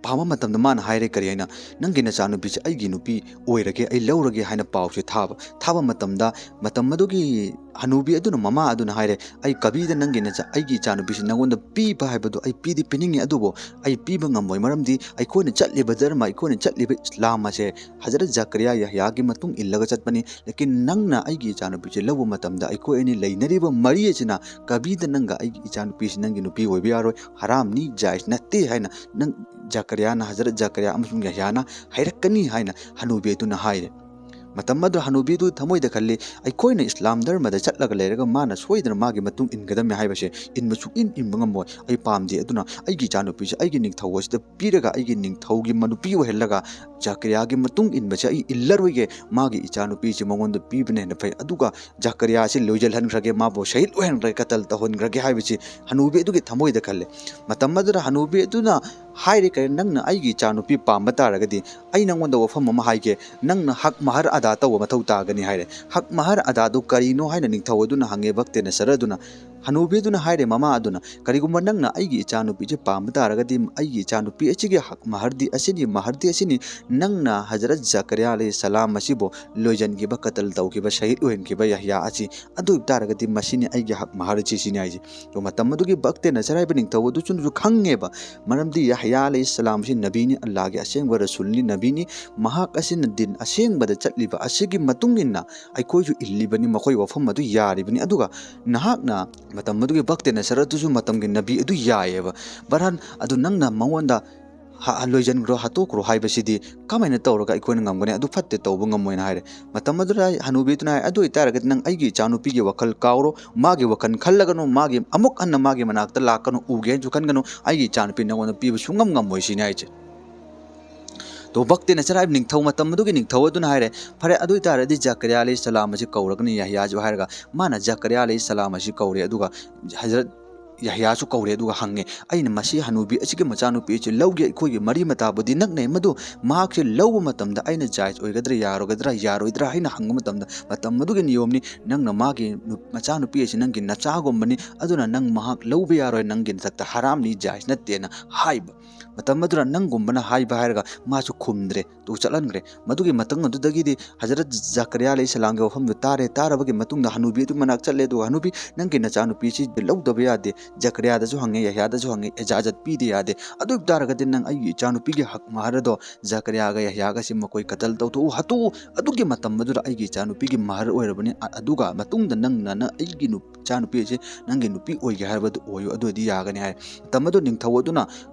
ꯄꯥꯝꯕ ꯃꯇꯝꯗ ꯃꯥꯅ ꯍꯥꯏꯔꯦ ꯀꯔꯤ ꯍꯥꯏꯅ, "ꯅꯪꯒꯤ ꯅꯆꯥꯅꯨꯄꯤꯁꯦ ꯑꯩꯒꯤ ꯅꯨꯄꯤ ꯑꯣꯏꯔꯒꯦ, ꯑꯩ ꯂꯧꯔꯒꯦ" ꯍꯥꯏꯅ ꯄꯥꯎꯁꯦ ꯊꯥꯕ꯫ ꯊꯥꯕ ꯃꯇꯝꯗ, ꯃꯇꯝ ꯑꯗꯨꯒꯤ ꯍꯅꯨꯕꯤ ꯑꯗꯨꯅ, ꯃꯃꯥ ꯑꯗꯨꯅ ꯍꯥꯏꯔꯦ, "ꯑꯩ ꯀꯕꯤꯗ ꯅꯪꯒꯤ ꯅꯆꯥ-, ꯑꯩꯒꯤ ꯏꯆꯥꯅꯨꯄꯤꯁꯤ ꯅꯪꯉꯣꯟꯗ ꯄꯤꯕ ꯍꯥꯏꯕꯗꯨ ꯑꯩ ꯄꯤꯗꯤ ꯄꯤꯅꯤꯡꯉꯤ, ꯑꯗꯨꯕꯨ ꯑꯩ ꯄꯤꯕ ꯉꯝꯃꯣꯏ, ꯃꯔꯝꯗꯤ ꯑꯩꯈꯣꯏꯅ ꯆꯠꯂꯤꯕ ꯙꯔꯃ, ꯑꯩꯈꯣꯏꯅ ꯆꯠꯂꯤꯕ ꯏꯁꯂꯥꯝ ꯑꯁꯦ ꯍꯖꯔꯠ ꯖꯀꯔꯤꯌꯥ ꯌꯍꯌꯥꯒꯤ ꯃꯇꯨꯡ ꯏꯜꯂꯒ ꯆꯠꯄꯅꯤ꯫ ꯂꯦꯀꯤꯟ ꯅꯪꯅ ꯑꯩꯒꯤ ꯏꯆꯥꯅꯨꯄꯤꯁꯦ ꯂꯧꯕ ꯃꯇꯝꯗ ꯑꯩꯈꯣꯏ ꯑꯅꯤ ꯂꯩꯅꯔꯤꯕ ꯃꯔꯤ ꯑꯁꯤꯅ ꯀꯕꯤꯗ ꯅꯪꯒ ꯑꯩꯒꯤ ꯏꯆꯥꯅꯨꯄꯤꯁꯤ ꯅꯪꯒꯤ ꯅꯨꯄꯤ ꯑꯣꯏꯕ ꯌꯥꯔꯣꯏ, ꯍꯔꯥꯝꯅꯤ, ꯖꯥꯏꯖ ꯅꯠꯇꯦ" ꯍꯥꯏꯅ ꯅꯪ ꯖꯀꯔꯤꯌꯥꯅ, ꯍꯖꯔꯠ ꯖꯀꯔꯤꯌꯥ ꯑꯃꯁꯨꯡ ꯌꯍꯌꯥꯅ ꯍꯥꯏꯔꯛꯀꯅꯤ ꯍꯥꯏꯅ ꯍꯅꯨꯕꯤ ꯑꯗꯨꯅ ꯍꯥꯏꯔꯦ꯫ ꯃꯇꯝ ꯑꯗꯨꯗ ꯍꯅꯨꯕꯤ ꯑꯗꯨ ꯊꯃꯣꯏꯗ ꯈꯜꯂꯤ, "ꯑꯩꯈꯣꯏꯅ ꯏꯁꯂꯥꯝ ꯙꯔꯃꯗ ꯆꯠꯂꯒ ꯂꯩꯔꯒ ꯃꯥꯅ ꯁꯣꯏꯗꯅ ꯃꯥꯒꯤ ꯃꯇꯨꯡ ꯏꯟꯒꯗꯕꯅꯤ ꯍꯥꯏꯕꯁꯦ ꯏꯟꯕ ꯁꯨꯛꯏꯟ ꯏꯟꯕ ꯉꯝꯃꯣꯏ꯫ ꯑꯩ ꯄꯥꯝꯗꯦ, ꯑꯗꯨꯅ ꯑꯩꯒꯤ ꯏꯆꯥꯅꯨꯄꯤꯁꯦ ꯑꯩꯒꯤ ꯅꯤꯡꯊꯧ ꯑꯁꯤꯗ ꯄꯤꯔꯒ ꯑꯩꯒꯤ ꯅꯤꯡꯊꯧꯒꯤ ꯃꯅꯨꯄꯤ ꯑꯣꯏꯍꯜꯂꯒ ꯖꯀꯔꯤꯌꯥꯒꯤ ꯃꯇꯨꯡ ꯏꯟꯕꯁꯦ ꯑꯩ ꯏꯜꯂꯔꯣꯏꯒꯦ, ꯃꯥꯒꯤ ꯏꯆꯥꯅꯨꯄꯤꯁꯦ ꯃꯉꯣꯟꯗ ꯄꯤꯕꯅ ꯍꯦꯟꯅ ꯐꯩ, ꯑꯗꯨꯒ ꯖꯀꯔꯤꯌꯥꯁꯤ ꯂꯣꯏꯖꯜꯍꯟꯈ꯭ꯔꯒꯦ, ꯃꯥꯕꯨ ꯁꯍꯤꯗ ꯑꯣꯏꯍꯟꯈ꯭ꯔꯒꯦ, ꯀꯇꯜ ꯇꯧꯍꯟꯈ꯭ꯔꯒꯦ" ꯍꯥꯏꯕꯁꯤ ꯍꯅꯨꯕꯤ ꯑꯗꯨꯒꯤ ꯊꯃꯣꯏꯗ ꯈꯜꯂꯦ꯫ ꯃꯇꯝ ꯑꯗꯨꯗ ꯍꯅꯨꯕꯤ ꯑꯗꯨꯅ ꯍꯥꯏꯔꯦ, "ꯀꯔꯤ, ꯅꯪꯅ ꯑꯩꯒꯤ ꯏꯆꯥꯅꯨꯄꯤ ꯄꯥꯝꯕ ꯇꯥꯔꯒꯗꯤ ꯑꯩ ꯅꯪꯉꯣꯟꯗ ꯋꯥꯐꯝ ꯑꯃ ꯍꯥꯏꯒꯦ, ꯅꯪꯅ ꯍꯛ ꯃꯍꯔ ꯑꯗꯥ ꯇꯧꯕ ꯃꯊꯧ ꯇꯥꯒꯅꯤ" ꯍꯥꯏꯔꯦ꯫ ꯍꯛ ꯃꯍꯔ ꯑꯗꯥꯗꯨ ꯀꯔꯤꯅꯣ ꯍꯥꯏꯅ ꯅꯤꯡꯊꯧ ꯑꯗꯨꯅ ꯍꯪꯉꯦ, ꯕꯛꯇꯦ ꯅꯁꯔ ꯑꯗꯨꯅ꯫ ꯍꯅꯨꯕꯤ ꯑꯗꯨꯅ ꯍꯥꯏꯔꯦ, ꯃꯃꯥ ꯑꯗꯨꯅ, "ꯀꯔꯤꯒꯨꯝꯕ ꯅꯪꯅ ꯑꯩꯒꯤ ꯏꯆꯥꯅꯨꯄꯤꯁꯦ ꯄꯥꯝꯕ ꯇꯥꯔꯒꯗꯤ ꯑꯩꯒꯤ ꯏꯆꯥꯅꯨꯄꯤ ꯑꯁꯤꯒꯤ ꯍꯛ ꯃꯍꯔꯗꯤ ꯑꯁꯤꯅꯤ, ꯃꯍꯔꯗꯤ ꯑꯁꯤꯅꯤ, ꯅꯪꯅ ꯍꯖꯔꯠ ꯖꯀꯔꯤꯌꯥ ꯑꯂꯩꯍꯤ ꯁꯂꯥꯝ ꯑꯁꯤꯕꯨ ꯂꯣꯏꯖꯟꯈꯤꯕ, ꯀꯇꯜ ꯇꯧꯈꯤꯕ, ꯁꯍꯤꯗ ꯑꯣꯏꯍꯟꯈꯤꯕ ꯌꯍꯌꯥ ꯑꯁꯤ, ꯑꯗꯨ ꯑꯣꯏꯕ ꯇꯥꯔꯒꯗꯤ ꯃꯁꯤꯅꯤ ꯑꯩꯒꯤ ꯍꯛ ꯃꯍꯔ ꯑꯁꯤ", ꯁꯤꯅꯤ ꯍꯥꯏꯁꯦ꯫ ꯑꯗꯣ ꯃꯇꯝ ꯑꯗꯨꯒꯤ ꯕꯛꯇꯦ ꯅꯁꯔ ꯍꯥꯏꯕ ꯅꯤꯡꯊꯧ ꯑꯗꯨꯁꯨ ꯈꯪꯉꯦꯕ, ꯃꯔꯝꯗꯤ ꯌꯍꯌꯥ ꯑꯂꯩꯍꯤ ꯁꯂꯥꯝ ꯑꯁꯤ ꯅꯕꯤꯅꯤ, ꯑꯜꯂꯥꯍꯒꯤ ꯑꯁꯦꯡꯕ ꯔꯁꯨꯜꯅꯤ, ꯅꯕꯤꯅꯤ, ꯃꯍꯥꯛ ꯑꯁꯤꯅ ꯗꯤꯟ ꯑꯁꯦꯡꯕꯗ ꯆꯠꯂꯤꯕ ꯑꯁꯤꯒꯤ ꯃꯇꯨꯡ ꯏꯟꯅ ꯑꯩꯈꯣꯏꯁꯨ ꯏꯜꯂꯤꯕꯅꯤ, ꯃꯈꯣꯏ ꯋꯥꯐꯝ ꯑꯗꯨ ꯌꯥꯔꯤꯕꯅꯤ꯫ ꯑꯗꯨꯒ ꯅꯍꯥꯛꯅ, ꯃꯇꯝ ꯑꯗꯨꯒꯤ ꯕꯛꯇꯦ ꯅꯁꯔ ꯑꯗꯨꯁꯨ ꯃꯇꯝꯒꯤ ꯅꯕꯤ ꯑꯗꯨ ꯌꯥꯏꯌꯦꯕ꯫ ꯕꯔꯍꯥꯟ ꯑꯗꯨ ꯅꯪꯅ ꯃꯉꯣꯟꯗ ꯂꯣꯏꯁꯤꯟꯈ꯭ꯔꯣ, ꯍꯥꯠꯇꯣꯛꯈ꯭ꯔꯣ ꯍꯥꯏꯕꯁꯤꯗꯤ ꯀꯃꯥꯏꯅ ꯇꯧꯔꯒ ꯑꯩꯈꯣꯏꯅ ꯉꯝꯒꯅꯤ? ꯑꯗꯨ ꯐꯠꯇꯦ, ꯇꯧꯕ ꯉꯝꯃꯣꯏꯅ ꯍꯥꯏꯔꯦ꯫ ꯃꯇꯝ ꯑꯗꯨꯗ ꯍꯅꯨꯕꯤꯗꯨꯅ ꯍꯥꯏ, "ꯑꯗꯨ ꯑꯣꯏꯇꯥꯔꯒꯗꯤ ꯅꯪ ꯑꯩꯒꯤ ꯏꯆꯥꯅꯨꯄꯤꯒꯤ ꯋꯥꯈꯜ ꯀꯥꯎꯔꯣ, ꯃꯥꯒꯤ ꯋꯥꯈꯜ ꯈꯜꯂꯒꯅꯨ, ꯃꯥꯒꯤ ꯑꯃꯨꯛ ꯍꯟꯅ ꯃꯥꯒꯤ ꯃꯅꯥꯛꯇ ꯂꯥꯛꯀꯅꯨ, ꯎꯒꯦ ꯍꯥꯏꯅꯁꯨ ꯈꯟꯒꯅꯨ, ꯑꯩꯒꯤ ꯏꯆꯥꯅꯨꯄꯤ ꯅꯉꯣꯟꯗ ꯄꯤꯕ ꯁꯨꯡꯉꯝ ꯉꯝꯃꯣꯏ" ꯁꯤꯅꯤ ꯍꯥꯏꯁꯦ꯫ ꯇꯣ ꯕꯛꯇꯤ ꯅꯁꯔ ꯍꯥꯏꯕ ꯅꯤꯡꯊꯧ, ꯃꯇꯝ ꯑꯗꯨꯒꯤ ꯅꯤꯡꯊꯧ ꯑꯗꯨꯅ ꯍꯥꯏꯔꯦ, "ꯐꯔꯦ, ꯑꯗꯨ ꯑꯣꯏꯇꯥꯔꯗꯤ ꯖꯀꯔꯤꯌꯥ ꯑꯂꯩꯍꯤ ꯁꯂꯥꯝ ꯑꯁꯤ ꯀꯧꯔꯒꯅꯤ ꯌꯥꯍꯌꯥꯁꯨ" ꯍꯥꯏꯔꯒ ꯃꯥꯅ ꯖꯀꯔꯤꯌꯥ ꯑꯂꯩꯍꯤ ꯁꯂꯥꯝ ꯑꯁꯤ ꯀꯧꯔꯦ꯫ ꯑꯗꯨꯒ ꯍꯖꯔꯠ ꯌꯥꯍꯌꯥꯁꯨ ꯀꯧꯔꯦ꯫ ꯑꯗꯨꯒ ꯍꯪꯉꯦ, "ꯑꯩꯅ ꯃꯁꯤ ꯍꯅꯨꯕꯤ ꯑꯁꯤꯒꯤ ꯃꯆꯥꯅꯨꯄꯤ ꯑꯁꯤ ꯂꯧꯒꯦ, ꯑꯩꯈꯣꯏꯒꯤ ꯃꯔꯤ ꯃꯇꯥꯕꯨꯗꯤ ꯅꯛꯅꯩ, ꯃꯗꯨ ꯃꯍꯥꯛꯁꯦ ꯂꯧꯕ ꯃꯇꯝꯗ ꯑꯩꯅ ꯖꯥꯏꯖ ꯑꯣꯏꯒꯗ꯭ꯔꯥ, ꯌꯥꯔꯣꯏꯒꯗ꯭ꯔꯥ, ꯌꯥꯔꯣꯏꯗ꯭ꯔꯥ?" ꯍꯥꯏꯅ ꯍꯪꯕ ꯃꯇꯝꯗ, ꯃꯇꯝ ꯑꯗꯨꯒꯤ ꯅꯤꯌꯣꯝꯅꯤ, "ꯅꯪꯅ ꯃꯥꯒꯤ ꯅꯨ-, ꯃꯆꯥꯅꯨꯄꯤ ꯑꯁꯤ ꯅꯪꯒꯤ ꯅꯆꯥꯒꯨꯝꯕꯅꯤ, ꯑꯗꯨꯅ ꯅꯪ ꯃꯍꯥꯛ ꯂꯧꯕ ꯌꯥꯔꯣꯏ, ꯅꯪꯒꯤ ꯅꯊꯛꯇ ꯍꯔꯥꯝꯅꯤ, ꯖꯥꯏꯖ ꯅꯠꯇꯦꯅ" ꯍꯥꯏꯕ꯫ ꯃꯇꯝ ꯑꯗꯨꯗ ꯅꯪꯒꯨꯝꯕꯅ ꯍꯥꯏꯕ ꯍꯥꯏꯔꯒ ꯃꯥꯁꯨ ꯈꯨꯝꯗ꯭ꯔꯦ, ꯇꯨ ꯆꯠꯍꯟꯈ꯭ꯔꯦ꯫ ꯃꯗꯨꯒꯤ ꯃꯇꯨꯡ ꯑꯗꯨꯗꯒꯤꯗꯤ ꯍꯖꯔꯠ ꯖꯀꯔꯤꯌꯥ ꯑꯂꯩꯍꯤ ꯁꯂꯥꯝꯒꯤ ꯋꯥꯐꯝꯗꯨ ꯇꯥꯔꯦ꯫ ꯇꯥꯔꯕꯒꯤ ꯃꯇꯨꯡꯗ ꯍꯅꯨꯕꯤ ꯑꯗꯨ ꯃꯅꯥꯛ ꯆꯠꯂꯦ, ꯑꯗꯨꯒ "ꯍꯅꯨꯕꯤ, ꯅꯪꯒꯤ ꯅꯆꯥꯅꯨꯄꯤꯁꯤ ꯂꯧꯗꯕ ꯌꯥꯗꯦ"꯫ ꯖꯀꯔꯤꯌꯥꯗꯁꯨ ꯍꯪꯉꯦ, ꯌꯥꯍꯌꯥꯗꯁꯨ ꯍꯪꯉꯦ, "ꯏꯖꯥꯖꯠ ꯄꯤꯗ ꯌꯥꯗꯦ꯫ ꯑꯗꯨ ꯑꯣꯏꯕ ꯇꯥꯔꯒꯗꯤ ꯅꯪ ꯑꯩꯒꯤ ꯏꯆꯥꯅꯨꯄꯤꯒꯤ ꯍꯛ ꯃꯍꯔ ꯑꯗꯣ ꯖꯀꯔꯤꯌꯥꯒ ꯌꯥꯍꯌꯥꯒꯁꯤ ꯃꯈꯣꯏ ꯀꯇꯜ ꯇꯧꯊꯣꯛꯎ, ꯍꯥꯠꯇꯣꯛꯎ꯫ ꯑꯗꯨꯒꯤ ꯃꯇꯝ ꯑꯗꯨꯗ ꯑꯩꯒꯤ ꯏꯆꯥꯅꯨꯄꯤꯒꯤ ꯃꯍꯔ ꯑꯣꯏꯔꯕꯅꯤ꯫ ꯑ-, ꯑꯗꯨꯒ ꯃꯇꯨꯡꯗ ꯅꯪꯅ, ꯅꯪ ꯑꯩꯒꯤ ꯅꯨ-, ꯏꯆꯥꯅꯨꯄꯤ ꯑꯁꯤ ꯅꯪꯒꯤ ꯅꯨꯄꯤ ꯑꯣꯏꯒꯦ ꯍꯥꯏꯔꯕꯗꯨ ꯑꯣꯏꯌꯨ, ꯑꯗꯨ ꯑꯣꯏꯗꯤ ꯌꯥꯒꯅꯤ" ꯍꯥꯏ꯫ ꯃꯇꯝ ꯑꯗꯨ ꯅꯤꯡꯊꯧ ꯑꯗꯨꯅ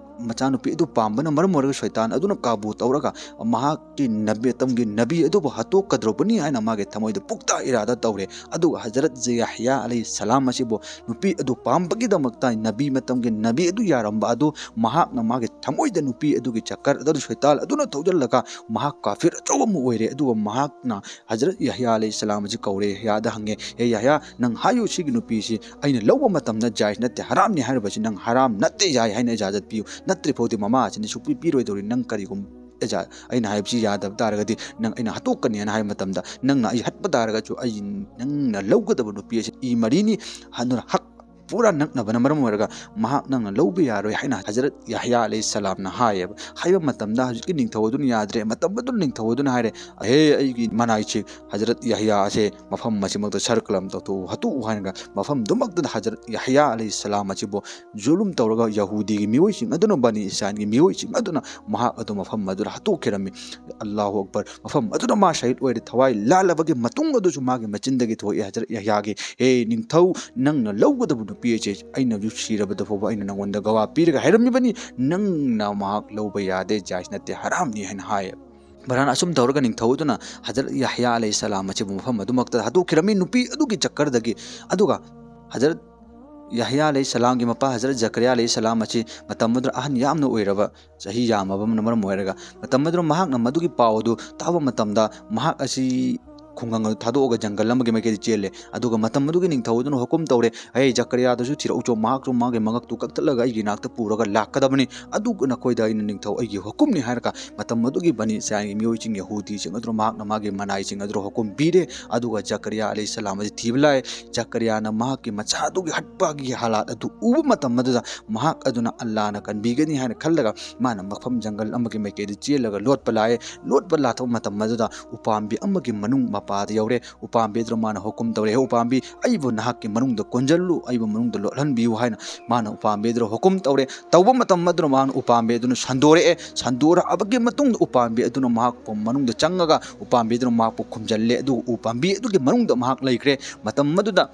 ꯃꯆꯥꯅꯨꯄꯤ ꯑꯗꯨ ꯄꯥꯝꯕꯅ ꯃꯔꯝ ꯑꯣꯏꯔꯒ ꯁꯩꯇꯥꯟ ꯑꯗꯨꯅ ꯀꯥꯕꯨ ꯇꯧꯔꯒ ꯃꯍꯥꯛꯀꯤ ꯅꯕꯤ, ꯃꯇꯝꯒꯤ ꯅꯕꯤ ꯑꯗꯨꯕꯨ ꯍꯥꯠꯇꯣꯛꯀꯗꯧꯔꯕꯅꯤ ꯍꯥꯏꯅ ꯃꯥꯒꯤ ꯊꯃꯣꯏꯗ ꯄꯨꯛꯇ ꯏꯔꯥꯗ ꯇꯧꯔꯦ꯫ ꯑꯗꯨꯒ ꯍꯖꯔꯠ ꯌꯥꯍꯌꯥ ꯑꯂꯩꯍꯤ ꯁꯂꯥꯝ ꯑꯁꯤꯕꯨ ꯅꯨꯄꯤ ꯑꯗꯨ ꯄꯥꯝꯕꯒꯤꯗꯃꯛꯇ ꯅꯕꯤ, ꯃꯇꯝꯒꯤ ꯅꯕꯤ ꯑꯗꯨ ꯌꯥꯔꯝꯕ ꯑꯗꯨ ꯃꯍꯥꯛꯅ ꯃꯥꯒꯤ ꯊꯃꯣꯏꯗ ꯅꯨꯄꯤ ꯑꯗꯨꯒꯤ ꯆꯀꯔ ꯑꯗꯨ ꯁꯩꯇꯥꯟ ꯑꯗꯨꯅ ꯊꯧꯖꯤꯜꯂꯒ ꯃꯍꯥꯛ ꯀꯥꯐꯤꯔ ꯑꯆꯧꯕ ꯑꯃ ꯑꯣꯏꯔꯦ꯫ ꯑꯗꯨꯒ ꯃꯍꯥꯛꯅ ꯍꯖꯔꯠ ꯌꯥꯍꯌꯥ ꯑꯂꯩꯍꯤ ꯁꯂꯥꯝ ꯑꯁꯤ ꯀꯧꯔꯦ꯫ ꯌꯥꯍꯌꯥꯗ ꯍꯪꯉꯦ, "ꯍꯦ ꯌꯥꯍꯌꯥ, ꯅꯪ ꯍꯥꯏꯌꯨ, ꯁꯤꯒꯤ ꯅꯨꯄꯤꯁꯤ ꯑꯩꯅ ꯂꯧꯕ ꯃꯇꯝꯗ ꯖꯥꯏꯖ ꯅꯠꯇꯦ, ꯍꯔꯥꯝꯅꯤ ꯍꯥꯏꯔꯤꯕꯁꯤ ꯅꯪ ꯍꯔꯥꯝ ꯅꯠꯇꯦ, ꯌꯥꯏ ꯍꯥꯏꯅ ꯏꯖꯥꯖꯠ ꯄꯤꯌꯨ, ꯅꯠꯇ꯭ꯔꯤ ꯐꯥꯎꯗꯤ ꯃꯃꯥ ꯑꯁꯤꯅ ꯁꯨꯛꯄꯤ ꯄꯤꯔꯣꯏꯗꯧꯔꯤ꯫ ꯅꯪ ꯀꯔꯤꯒꯨꯝꯕ ꯏꯖꯥ-, ꯑꯩꯅ ꯍꯥꯏꯕꯁꯤ ꯌꯥꯗꯕ ꯇꯥꯔꯒꯗꯤ ꯅꯪ ꯑꯩꯅ ꯍꯥꯠꯇꯣꯛꯀꯅꯤ" ꯍꯥꯏꯅ ꯍꯥꯏꯕ ꯃꯇꯝꯗ, "ꯅꯪꯅ ꯑꯩ ꯍꯥꯠꯄ ꯇꯥꯔꯒꯁꯨ ꯑꯩ, ꯅꯪꯅ ꯂꯧꯒꯗꯕ ꯅꯨꯄꯤ ꯑꯁꯤ ꯏ ꯃꯔꯤꯅꯤ, ꯑꯗꯨꯅ ꯍꯛ ꯄꯨꯔꯥ ꯅꯛꯅꯕꯅ ꯃꯔꯝ ꯑꯣꯏꯔꯒ ꯃꯍꯥꯛ ꯅꯪꯅ ꯂꯧꯕ ꯌꯥꯔꯣꯏ" ꯍꯥꯏꯅ ꯍꯖꯔꯠ ꯌꯥꯍꯌꯥ ꯑꯂꯩꯍꯤ ꯁꯂꯥꯝꯅ ꯍꯥꯏꯌꯦꯕ꯫ ꯍꯥꯏꯕ ꯃꯇꯝꯗ ꯍꯧꯖꯤꯛꯀꯤ ꯅꯤꯡꯊꯧ ꯑꯗꯨꯅ ꯌꯥꯗ꯭ꯔꯦ꯫ ꯃꯇꯝ ꯑꯗꯨꯅ ꯅꯤꯡꯊꯧ ꯑꯗꯨꯅ ꯍꯥꯏꯔꯦ, "ꯍꯦ, ꯑꯩꯒꯤ ꯃꯅꯥꯏꯁꯤ ꯍꯖꯔꯠ ꯌꯥꯍꯌꯥ ꯑꯁꯦ ꯃꯐꯝ ꯑꯁꯤꯃꯛꯇ ꯁꯔꯀꯂꯝ ꯇꯧꯊꯣꯛꯎ, ꯍꯥꯠꯇꯣꯛꯎ" ꯍꯥꯏꯔꯒ ꯃꯐꯝꯗꯨꯃꯛꯇꯗ ꯍꯖꯔꯠ ꯌꯥꯍꯌꯥ ꯑꯂꯩꯍꯤ ꯁꯂꯥꯝ ꯑꯁꯤꯕꯨ ꯖꯨꯂꯨꯝ ꯇꯧꯔꯒ ꯌꯍꯨꯗꯤꯒꯤ ꯃꯤꯑꯣꯏꯁꯤꯡ ꯑꯗꯨꯅ, ꯕꯅꯤ ꯏꯁꯔꯥꯏꯜꯒꯤ ꯃꯤꯑꯣꯏꯁꯤꯡ ꯑꯗꯨꯅ ꯃꯍꯥꯛ ꯑꯗꯨ ꯃꯐꯝ ꯑꯗꯨꯗ ꯍꯥꯠꯇꯣꯛꯈꯤꯔꯝꯃꯤ꯫ ꯑꯜꯂꯥꯍꯨ ꯑꯛꯕꯔ! ꯃꯐꯝ ꯑꯗꯨꯗ ꯃꯥ ꯁꯍꯤꯗ ꯑꯣꯏꯔꯦ꯫ ꯊꯋꯥꯏ ꯂꯥꯜꯂꯕꯒꯤ ꯃꯇꯨꯡ ꯑꯗꯨꯁꯨ ꯃꯥꯒꯤ ꯃꯆꯤꯟꯗꯒꯤ ꯊꯣꯛꯏ ꯍꯖꯔꯠ ꯌꯥꯍꯌꯥꯒꯤ, "ꯍꯦ ꯅꯤꯡꯊꯧ, ꯅꯪꯅ ꯂꯧꯒꯗꯕ ꯅꯨꯄꯤ ꯄꯤ ꯑꯩꯆ ꯑꯩꯅꯁꯨ ꯁꯤꯔꯕꯗ ꯐꯥꯎꯕ ꯑꯩꯅ ꯅꯪꯉꯣꯟꯗ ꯒꯋꯥ ꯄꯤꯔꯒ ꯍꯥꯏꯔꯝꯃꯤꯕꯅꯤ, ꯅꯪꯅ ꯃꯍꯥꯛ ꯂꯧꯕ ꯌꯥꯗꯦ, ꯖꯥꯏꯖ ꯅꯠꯇꯦ, ꯍꯔꯥꯝꯅꯤ ꯍꯥꯏꯅ ꯍꯥꯏꯌꯦꯕ꯫ ꯕꯔꯍꯥꯟ ꯑꯁꯨꯝ ꯇꯧꯔꯒ ꯅꯤꯡꯊꯧ ꯑꯗꯨꯅ ꯍꯖꯔꯠ ꯌꯥꯍꯌꯥ ꯑꯂꯩꯍꯤ ꯁꯂꯥꯝ ꯑꯁꯤꯕꯨ ꯃꯐꯝ ꯑꯗꯨꯃꯛꯇ ꯊꯥꯗꯣꯛꯈꯤꯔꯝꯃꯤ ꯅꯨꯄꯤ ꯑꯗꯨꯒꯤ ꯆꯛꯀꯔꯗꯒꯤ꯫ ꯑꯗꯨꯒ ꯍꯖꯔꯠ ꯌꯥꯍꯌꯥ ꯑꯂꯩꯍꯤ ꯁꯂꯥꯝꯒꯤ ꯃꯄꯥ ꯍꯖꯔꯠ ꯖꯀꯔꯤꯌꯥ ꯑꯂꯩꯍꯤ ꯁꯂꯥꯝ ꯑꯁꯤ ꯃꯇꯝ ꯑꯗꯨꯗ ꯑꯍꯟ ꯌꯥꯝꯅ ꯑꯣꯏꯔꯕ, ꯆꯍꯤ ꯌꯥꯝꯃꯕꯅ ꯃꯔꯝ ꯑꯣꯏꯔꯒ ꯃꯇꯝ ꯑꯗꯨꯗ ꯃꯍꯥꯛꯅ ꯃꯗꯨꯒꯤ ꯄꯥꯎ ꯑꯗꯨ ꯇꯥꯕ ꯃꯇꯝꯗ ꯃꯍꯥꯛ ꯑꯁꯤ ꯈꯨꯡꯒꯪ ꯑꯗꯨ ꯊꯥꯗꯣꯛꯑꯒ ꯖꯪꯒꯜ ꯑꯃꯒꯤ ꯃꯥꯏꯀꯩꯗ ꯆꯦꯜꯂꯦ꯫ ꯑꯗꯨꯒ ꯃꯇꯝ ꯑꯗꯨꯒꯤ ꯅꯤꯡꯊꯧ ꯑꯗꯨꯅ ꯍꯨꯀꯨꯝ ꯇꯧꯔꯦ, "ꯍꯦ ꯖꯀꯔꯤꯌꯥꯗꯨꯁꯨ ꯊꯤꯔꯛꯎꯆꯣ, ꯃꯍꯥꯛꯁꯨ ꯃꯥꯒꯤ ꯃꯉꯛꯇꯨ ꯀꯛꯊꯠꯂꯒ ꯑꯩꯒꯤ ꯏꯅꯥꯛꯇ ꯄꯨꯔꯒ ꯂꯥꯛꯀꯗꯕꯅꯤ꯫ ꯑꯗꯨ ꯅꯈꯣꯏꯗ ꯑꯩꯅ ꯅꯤꯡꯊꯧ ꯑꯩꯒꯤ ꯍꯨꯀꯨꯝꯅꯤ" ꯍꯥꯏꯔꯒ ꯃꯇꯝ ꯑꯗꯨꯒꯤ ꯕꯅꯤ ꯏꯁꯔꯥꯏꯜꯒꯤ ꯃꯤꯑꯣꯏꯁꯤꯡ, ꯌꯍꯨꯗꯤꯁꯤꯡ ꯑꯗꯨꯅ ꯃꯍꯥꯛꯅ ꯃꯥꯒꯤ ꯃꯅꯥꯏꯁꯤꯡ ꯑꯗꯨ ꯍꯨꯀꯨꯝ ꯄꯤꯔꯦ꯫ ꯑꯗꯨꯒ ꯖꯀꯔꯤꯌꯥ ꯑꯂꯩꯍꯤ ꯁꯂꯥꯝ ꯑꯁꯤ ꯊꯤꯕ ꯂꯥꯛꯑꯦ꯫ ꯖꯀꯔꯤꯌꯥꯅ ꯃꯍꯥꯛꯀꯤ ꯃꯆꯥꯗꯨꯒꯤ ꯍꯠꯄꯒꯤ ꯍꯥꯂꯥꯠ ꯑꯗꯨ ꯎꯕ ꯃꯇꯝ ꯑꯗꯨꯗ ꯃꯍꯥꯛ ꯑꯗꯨꯅ ꯑꯜꯂꯥꯅ ꯀꯟꯕꯤꯒꯅꯤ ꯍꯥꯏꯅ ꯈꯜꯂꯒ ꯃꯥꯅ ꯃꯐꯝ ꯖꯪꯒꯜ ꯑꯃꯒꯤ ꯃꯥꯏꯀꯩꯗ ꯆꯦꯜꯂꯒ ꯂꯣꯠꯄ ꯂꯥꯛꯑꯦ꯫ ꯂꯣꯠꯄ ꯂꯥꯛꯄ ꯃꯇꯝ ꯑꯗꯨꯗ ꯎꯄꯥꯝꯕꯤ ꯑꯃꯒꯤ ꯃꯅꯨꯡ ꯃꯄꯥꯗ ꯌꯧꯔꯦ꯫ ꯎꯄꯥꯝꯕꯤ ꯑꯗꯨꯗ ꯃꯥꯅ ꯍꯨꯀꯨꯝ ꯇꯧꯔꯦ, "ꯍꯦ ꯎꯄꯥꯝꯕꯤ, ꯑꯩꯕꯨ ꯅꯍꯥꯛꯀꯤ ꯃꯅꯨꯡꯗ ꯀꯣꯟꯖꯜꯂꯨ, ꯑꯩꯕꯨ ꯃꯅꯨꯡꯗ ꯂꯣꯠꯍꯟꯕꯤꯌꯨ" ꯍꯥꯏꯅ ꯃꯥꯅ ꯎꯄꯥꯝꯕꯤ ꯑꯗꯨꯗ ꯍꯨꯀꯨꯝ ꯇꯧꯔꯦ꯫ ꯇꯧꯕ ꯃꯇꯝ ꯑꯗꯨꯗ ꯃꯥꯅ ꯎꯄꯥꯝꯕꯤ ꯑꯗꯨꯅ ꯁꯟꯗꯣꯔꯛꯑꯦ꯫ ꯁꯟꯗꯣꯔꯛꯑꯕꯒꯤ ꯃꯇꯨꯡꯗ ꯎꯄꯥꯝꯕꯤ ꯑꯗꯨꯅ ꯃꯍꯥꯛꯄꯨ ꯃꯅꯨꯡꯗ ꯆꯪꯉꯒ ꯎꯄꯥꯝꯕꯤ ꯑꯗꯨꯅ ꯃꯍꯥꯛꯄꯨ ꯈꯨꯝꯖꯜꯂꯦ꯫ ꯑꯗꯨꯒ ꯎꯄꯥꯝꯕꯤ ꯑꯗꯨꯒꯤ ꯃꯅꯨꯡꯗ ꯃꯍꯥꯛ ꯂꯩꯈ꯭ꯔꯦ꯫ ꯃꯇꯝ ꯑꯗꯨꯗ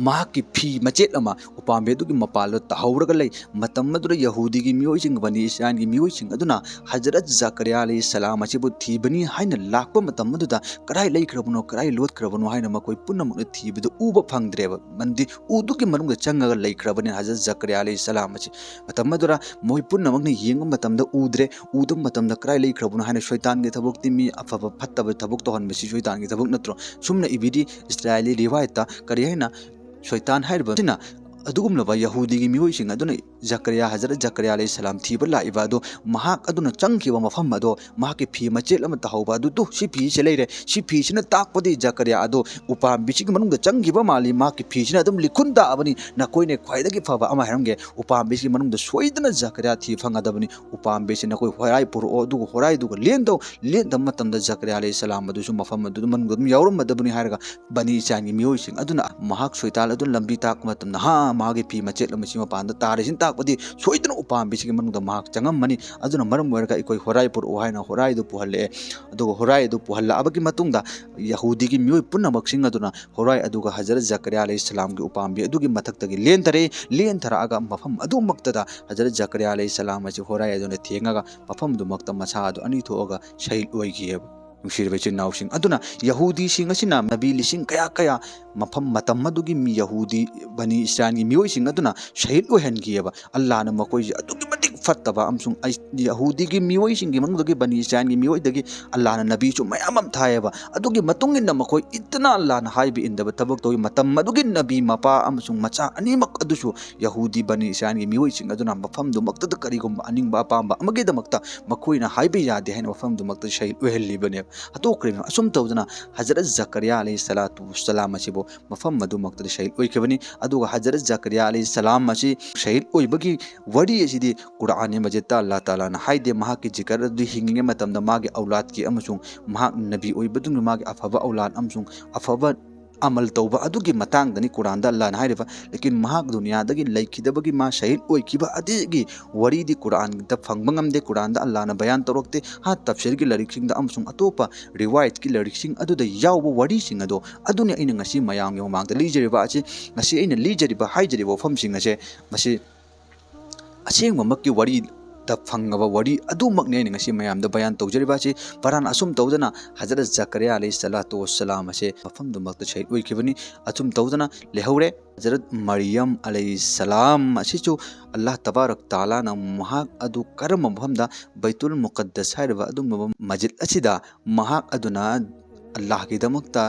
ꯃꯍꯥꯛꯀꯤ ꯐꯤ ꯃꯆꯦꯠ ꯑꯃ ꯎꯄꯥꯝꯕꯤ ꯑꯗꯨꯒꯤ ꯃꯄꯥꯟꯗ ꯇꯥꯍꯧꯔꯒ ꯂꯩ꯫ ꯃꯇꯝ ꯑꯗꯨꯗ ꯌꯍꯨꯗꯤꯒꯤ ꯃꯤꯑꯣꯏꯁꯤꯡ, ꯕꯅꯤ ꯏꯁꯔꯥꯏꯜꯒꯤ ꯃꯤꯑꯣꯏꯁꯤꯡ ꯑꯗꯨꯅ ꯍꯖꯔꯠ ꯖꯀꯔꯤꯌꯥ ꯑꯂꯩꯍꯤ ꯁꯂꯥꯝ ꯑꯁꯤꯕꯨ ꯊꯤꯕꯅꯤ ꯍꯥꯏꯅ ꯂꯥꯛꯄ ꯃꯇꯝ ꯑꯗꯨꯗ ꯀꯗꯥꯏ ꯂꯩꯈ꯭ꯔꯕꯅꯣ, ꯀꯗꯥꯏ ꯂꯣꯠꯈ꯭ꯔꯕꯅꯣ ꯍꯥꯏꯅ ꯃꯈꯣꯏ ꯄꯨꯝꯅꯃꯛꯅ ꯊꯤꯕꯗ ꯎꯕ ꯐꯪꯗ꯭ꯔꯦꯕ꯫ ꯃꯔꯝꯗꯤ ꯎꯗꯨꯒꯤ ꯃꯅꯨꯡꯗ ꯆꯪꯉꯒ ꯂꯩꯈ꯭ꯔꯕꯅꯤ ꯍꯖꯔꯠ ꯖꯀꯔꯤꯌꯥ ꯑꯂꯩꯍꯤ ꯁꯂꯥꯝ ꯑꯁꯤ꯫ ꯃꯇꯝ ꯑꯗꯨꯗ ꯃꯈꯣꯏ ꯄꯨꯝꯅꯃꯛꯅ ꯌꯦꯡꯕ ꯃꯇꯝꯗ ꯎꯗ꯭ꯔꯦ꯫ ꯎꯗꯕ ꯃꯇꯝꯗ ꯀꯗꯥꯏ ꯂꯩꯈ꯭ꯔꯕꯅꯣ ꯍꯥꯏꯅ ꯁꯣꯏꯇꯥꯟꯒꯤ ꯊꯕꯛꯇꯤ, ꯃꯤ ꯑꯐꯕ ꯐꯠꯇꯕ ꯊꯕꯛ ꯇꯧꯍꯟꯕꯁꯤ ꯁꯣꯏꯇꯥꯟꯒꯤ ꯊꯕꯛ ꯅꯠꯇ꯭ꯔꯣ? ꯁꯨꯝꯅ ꯏꯕꯤꯗꯤ ꯏꯁꯔꯥꯏꯂꯤ ꯔꯤꯋꯥꯌꯠꯇ ꯀꯔꯤ ꯍꯥꯏꯅ ꯁꯣꯏꯇꯥꯟ ꯍꯥꯏꯔꯤꯕ ꯑꯁꯤꯅ ꯑꯗꯨꯒꯨꯝꯂꯕ ꯌꯍꯨꯗꯤꯒꯤ ꯃꯤꯑꯣꯏꯁꯤꯡ ꯑꯗꯨꯅ ꯖꯀꯔꯤꯌꯥ, ꯍꯖꯔꯠ ꯖꯀꯔꯤꯌꯥ ꯑꯂꯩꯍꯤ ꯁꯂꯥꯝ ꯊꯤꯕ ꯂꯥꯛꯏꯕ ꯑꯗꯨ ꯃꯍꯥꯛ ꯑꯗꯨꯅ ꯆꯪꯈꯤꯕ ꯃꯐꯝ ꯑꯗꯣ ꯃꯍꯥꯛꯀꯤ ꯐꯤ ꯃꯆꯦꯠ ꯑꯃ ꯇꯥꯍꯧꯕ ꯑꯗꯨ, "ꯇꯨ, ꯁꯤ ꯐꯤꯁꯦ ꯂꯩꯔꯦ, ꯁꯤ ꯐꯤꯁꯤꯅ ꯇꯥꯛꯄꯗꯤ ꯖꯀꯔꯤꯌꯥ ꯑꯗꯣ ꯎꯄꯥꯝꯕꯤꯁꯤꯒꯤ ꯃꯅꯨꯡꯗ ꯆꯪꯈꯤꯕ ꯃꯥꯜꯂꯤ, ꯃꯍꯥꯛꯀꯤ ꯐꯤꯁꯤꯅ ꯑꯗꯨꯝ ꯂꯤꯈꯨꯟ ꯇꯥꯛꯑꯕꯅꯤ, ꯅꯈꯣꯏꯅ ꯈ꯭ꯋꯥꯏꯗꯒꯤ ꯐꯕ ꯑꯃ ꯍꯥꯏꯔꯝꯒꯦ, ꯎꯄꯥꯝꯕꯤꯁꯤꯒꯤ ꯃꯅꯨꯡꯗ ꯁꯣꯏꯗꯅ ꯖꯀꯔꯤꯌꯥ ꯊꯤ ꯐꯪꯒꯗꯕꯅꯤ, ꯎꯄꯥꯝꯕꯤꯁꯤ ꯅꯈꯣꯏ ꯍꯣꯔꯥꯏ ꯄꯨꯔꯛꯑꯣ, ꯑꯗꯨꯒ ꯍꯣꯔꯥꯏꯗꯨꯒ ꯂꯦꯟꯗꯧ, ꯂꯦꯟꯗꯕ ꯃꯇꯝꯗ ꯖꯀꯔꯤꯌꯥ ꯑꯂꯩꯍꯤ ꯁꯂꯥꯝ ꯑꯗꯨꯁꯨ ꯃꯐꯝ ꯑꯗꯨꯗ ꯃꯅꯨꯡꯗ ꯑꯗꯨꯝ ꯌꯥꯎꯔꯝꯃꯗꯕꯅꯤ" ꯍꯥꯏꯔꯒ ꯕꯅꯤ ꯏꯁꯔꯥꯏꯜꯒꯤ ꯃꯤꯑꯣꯏꯁꯤꯡ ꯑꯗꯨꯅ ꯃꯍꯥꯛ ꯁꯣꯏꯇꯥꯜ ꯑꯗꯨꯅ ꯂꯝꯕꯤ ꯇꯥꯛꯄ ꯃꯇꯝꯗ, "ꯍꯥ, ꯃꯥꯒꯤ ꯐꯤ ꯃꯆꯦꯠ ꯑꯃꯁꯤ ꯃꯄꯥꯟꯗ ꯇꯥꯔꯤꯁꯤꯅ ꯂꯥꯛꯄꯗꯤ ꯁꯣꯏꯗꯅ ꯎꯄꯥꯝꯕꯤꯁꯤꯒꯤ ꯃꯅꯨꯡꯗ ꯃꯍꯥꯛ ꯆꯪꯉꯝꯃꯅꯤ꯫ ꯑꯗꯨꯅ ꯃꯔꯝ ꯑꯣꯏꯔꯒ ꯑꯩꯈꯣꯏ ꯍꯣꯔꯥꯏ ꯄꯨꯔꯛꯎ ꯍꯥꯏꯅ ꯍꯣꯔꯥꯏꯗꯨ ꯄꯨꯍꯜꯂꯛꯑꯦ꯫ ꯑꯗꯨꯒ ꯍꯣꯔꯥꯏ ꯑꯗꯨ ꯄꯨꯍꯜꯂꯛꯑꯕꯒꯤ ꯃꯇꯨꯡꯗ ꯌꯍꯨꯗꯤꯒꯤ ꯃꯤꯑꯣꯏ ꯄꯨꯝꯅꯃꯛꯁꯤꯡ ꯑꯗꯨꯅ ꯍꯣꯔꯥꯏ ꯑꯗꯨꯒ ꯍꯖꯔꯠ ꯖꯀꯔꯤꯌꯥ ꯑꯂꯩꯍꯤ ꯁꯂꯥꯝꯒꯤ ꯎꯄꯥꯝꯕꯤ ꯑꯗꯨꯒꯤ ꯃꯊꯛꯇꯒꯤ ꯂꯦꯟꯊꯔꯛꯏ꯫ ꯂꯦꯟꯊꯔꯛꯑꯒ ꯃꯐꯝ ꯑꯗꯨꯃꯛꯇꯗ ꯍꯖꯔꯠ ꯖꯀꯔꯤꯌꯥ ꯑꯂꯩꯍꯤ ꯁꯂꯥꯝ ꯑꯁꯤ ꯍꯣꯔꯥꯏ ꯑꯗꯨꯅ ꯊꯦꯡꯉꯒ ꯃꯐꯝꯗꯨꯃꯛꯇ ꯃꯁꯥ ꯑꯗꯨ ꯑꯅꯤ ꯊꯣꯛꯑꯒ ꯁꯍꯤꯗ ꯑꯣꯏꯈꯤꯑꯕ꯫ ꯅꯨꯡꯁꯤꯔꯕ ꯏꯆꯤꯟ ꯏꯅꯥꯎꯁꯤꯡ ꯑꯗꯨꯅ, ꯌꯍꯨꯗꯤꯁꯤꯡ ꯑꯁꯤꯅ ꯅꯕꯤ ꯂꯤꯁꯤꯡ ꯀꯌꯥ ꯀꯌꯥ ꯃꯐꯝ ꯃꯇꯝ ꯑꯗꯨꯒꯤ ꯃꯤ ꯌꯍꯨꯗꯤ ꯕꯅꯤ ꯏꯁꯔꯥꯏꯜꯒꯤ ꯃꯤꯑꯣꯏꯁꯤꯡ ꯑꯗꯨꯅ ꯁꯍꯤꯗ ꯑꯣꯏꯍꯟꯈꯤꯑꯕ꯫ ꯑꯜꯂꯥꯍꯅ ꯃꯈꯣꯏꯁꯦ ꯑꯗꯨꯛꯀꯤ ꯃꯇꯤꯛ ꯐꯠꯇꯕ ꯑꯃꯁꯨꯡ ꯑꯩ-, ꯌꯍꯨꯗꯤꯒꯤ ꯃꯤꯑꯣꯏꯁꯤꯡꯒꯤ ꯃꯅꯨꯡꯗꯒꯤ ꯕꯅꯤ ꯏꯁꯔꯥꯏꯜꯒꯤ ꯃꯤꯑꯣꯏꯗꯒꯤ ꯑꯜꯂꯥꯍꯅ ꯅꯕꯤꯁꯨ ꯃꯌꯥꯝ ꯑꯃ ꯊꯥꯏꯑꯕ꯫ ꯑꯗꯨꯒꯤ ꯃꯇꯨꯡ ꯏꯟꯅ ꯃꯈꯣꯏ ꯏꯠꯇꯅ ꯑꯜꯂꯥꯍꯅ ꯍꯥꯏꯕ ꯏꯟꯗꯕ ꯊꯕꯛ ꯇꯧꯏ꯫ ꯃꯇꯝ ꯑꯗꯨꯒꯤ ꯅꯕꯤ ꯃꯄꯥ ꯑꯃꯁꯨꯡ ꯃꯆꯥ ꯑꯅꯤꯃꯛ ꯑꯗꯨꯁꯨ ꯌꯍꯨꯗꯤ ꯕꯅꯤ ꯏꯁꯔꯥꯏꯜꯒꯤ ꯃꯤꯑꯣꯏꯁꯤꯡ ꯑꯗꯨꯅ ꯃꯐꯝꯗꯨꯃꯛꯇꯗ ꯀꯔꯤꯒꯨꯝꯕ ꯑꯅꯤꯡꯕ ꯑꯄꯥꯝꯕ ꯑꯃꯒꯤꯗꯃꯛꯇ ꯃꯈꯣꯏꯅ ꯍꯥꯏꯕ ꯌꯥꯗꯦ ꯍꯥꯏꯅ ꯃꯐꯝꯗꯨꯃꯛꯇ ꯁꯍꯤꯗ ꯑꯣꯏꯍꯜꯂꯤꯕꯅꯦꯕ꯫ ꯍꯥꯠꯇꯣꯛꯈ꯭ꯔꯤꯕꯅꯤ꯫ ꯑꯁꯨꯝ ꯇꯧꯗꯅ ꯍꯖꯔꯠ ꯖꯀꯔꯤꯌꯥ ꯑꯂꯩꯍꯤ ꯁꯂꯥꯇꯨ ꯋꯁꯁꯂꯥꯝ ꯑꯁꯤꯕꯨ ꯃꯐꯝ ꯑꯗꯨꯃꯛꯇꯗ ꯁꯍꯤꯗ ꯑꯣꯏꯈꯤꯕꯅꯤ꯫ ꯑꯗꯨꯒ ꯍꯖꯔꯠ ꯖꯀꯔꯤꯌꯥ ꯑꯂꯩꯍꯤ ꯁꯂꯥꯝ ꯑꯁꯤ ꯁꯍꯤꯗ ꯑꯣꯏꯕꯒꯤ ꯋꯥꯔꯤ ꯑꯁꯤꯗꯤ ꯀꯨꯔꯥꯟ ꯃꯖꯤꯗꯇ ꯑꯜꯂꯥꯍ ꯇꯥꯂꯥꯅ ꯍꯥꯏꯗꯦ꯫ ꯃꯍꯥꯛꯀꯤ ꯖꯤꯀꯔ ꯑꯗꯨ ꯍꯤꯡꯉꯤꯉꯩ ꯃꯇꯝꯗ ꯃꯥꯒꯤ ꯑꯧꯂꯥꯗꯀꯤ ꯑꯃꯁꯨꯡ ꯃꯍꯥꯛ ꯅꯕꯤ ꯑꯣꯏꯕꯗꯨꯅ ꯃꯥꯒꯤ ꯑꯐꯕ ꯑꯧꯂꯥꯗ ꯑꯃꯁꯨꯡ ꯑꯐꯕ ꯑꯃꯜ ꯇꯧꯕ ꯑꯗꯨꯒꯤ ꯃꯇꯥꯡꯗꯅꯤ ꯀꯨꯔꯥꯟꯗ ꯑꯜꯂꯥꯍꯅ ꯍꯥꯏꯔꯤꯕ꯫ ꯂꯦꯀꯤꯟ ꯃꯍꯥꯛ ꯗꯨꯅꯤꯌꯥꯗꯒꯤ ꯂꯩꯈꯤꯗꯕꯒꯤ ꯃꯥ ꯁꯍꯤꯗ ꯑꯣꯏꯈꯤꯕ ꯑꯗꯨꯒꯤ ꯋꯥꯔꯤꯗꯤ ꯀꯨꯔꯥꯟꯗ ꯐꯪꯕ ꯉꯝꯗꯦ, ꯀꯨꯔꯥꯟꯗ ꯑꯜꯂꯥꯍꯅ ꯕꯌꯥꯟ ꯇꯧꯔꯛꯇꯦ꯫ ꯍꯥ, ꯇꯐꯁꯤꯔꯒꯤ ꯂꯥꯏꯔꯤꯛꯁꯤꯡꯗ ꯑꯃꯁꯨꯡ ꯑꯇꯣꯞꯄ ꯔꯤꯋꯥꯌꯠꯀꯤ ꯂꯥꯏꯔꯤꯛꯁꯤꯡ ꯑꯗꯨꯗ ꯌꯥꯎꯕ ꯋꯥꯔꯤꯁꯤꯡ ꯑꯗꯣ ꯑꯗꯨꯅꯤ ꯑꯩꯅ ꯉꯁꯤ ꯃꯌꯥꯝꯒꯤ ꯃꯃꯥꯡꯗ ꯂꯤꯖꯔꯤꯕ ꯑꯁꯤ꯫ ꯉꯁꯤ ꯑꯩꯅ ꯂꯤꯖꯔꯤꯕ, ꯍꯥꯏꯖꯔꯤꯕ ꯋꯥꯐꯝꯁꯤꯡ ꯑꯁꯦ ꯃꯁꯤ ꯑꯁꯦꯡꯕꯃꯛꯀꯤ ꯋꯥꯔꯤꯗ ꯐꯪꯉꯕ ꯋꯥꯔꯤ ꯑꯗꯨꯃꯛꯅꯤ ꯑꯩꯅ ꯉꯁꯤ ꯃꯌꯥꯝꯗ ꯕꯌꯥꯟ ꯇꯧꯖꯔꯤꯕ ꯑꯁꯤ꯫ ꯐꯔꯍꯥꯟ ꯑꯁꯨꯝ ꯇꯧꯗꯅ ꯍꯖꯔꯠ ꯖꯀꯔꯤꯌꯥ ꯑꯂꯩꯍꯤ ꯁꯂꯥꯇꯨ ꯋꯁꯁꯂꯥꯝ ꯑꯁꯦ ꯃꯐꯝꯗꯨꯃꯛꯇ ꯁꯍꯤꯗ ꯑꯣꯏꯈꯤꯕꯅꯤ꯫ ꯑꯁꯨꯝ ꯇꯧꯗꯅ ꯂꯩꯍꯧꯔꯦ꯫ ꯍꯖꯔꯠ ꯃꯔꯤꯌꯝ ꯑꯂꯩꯍꯤ ꯁꯂꯥꯝ ꯑꯁꯤꯁꯨ ꯑꯜꯂꯥꯍ ꯇꯕꯥꯔꯛ ꯇꯥꯂꯥꯅ ꯃꯍꯥꯛ ꯑꯗꯨ ꯀꯔꯝꯕ ꯃꯐꯝꯗ, ꯕꯩꯇꯨꯜ ꯃꯨꯀꯠꯗꯁ ꯍꯥꯏꯔꯤꯕ ꯑꯗꯨꯒꯨꯝꯂꯕ ꯃꯁꯖꯤꯗ ꯑꯁꯤꯗ ꯃꯍꯥꯛ ꯑꯗꯨꯅ ꯑꯜꯂꯥꯍꯒꯤꯗꯃꯛꯇ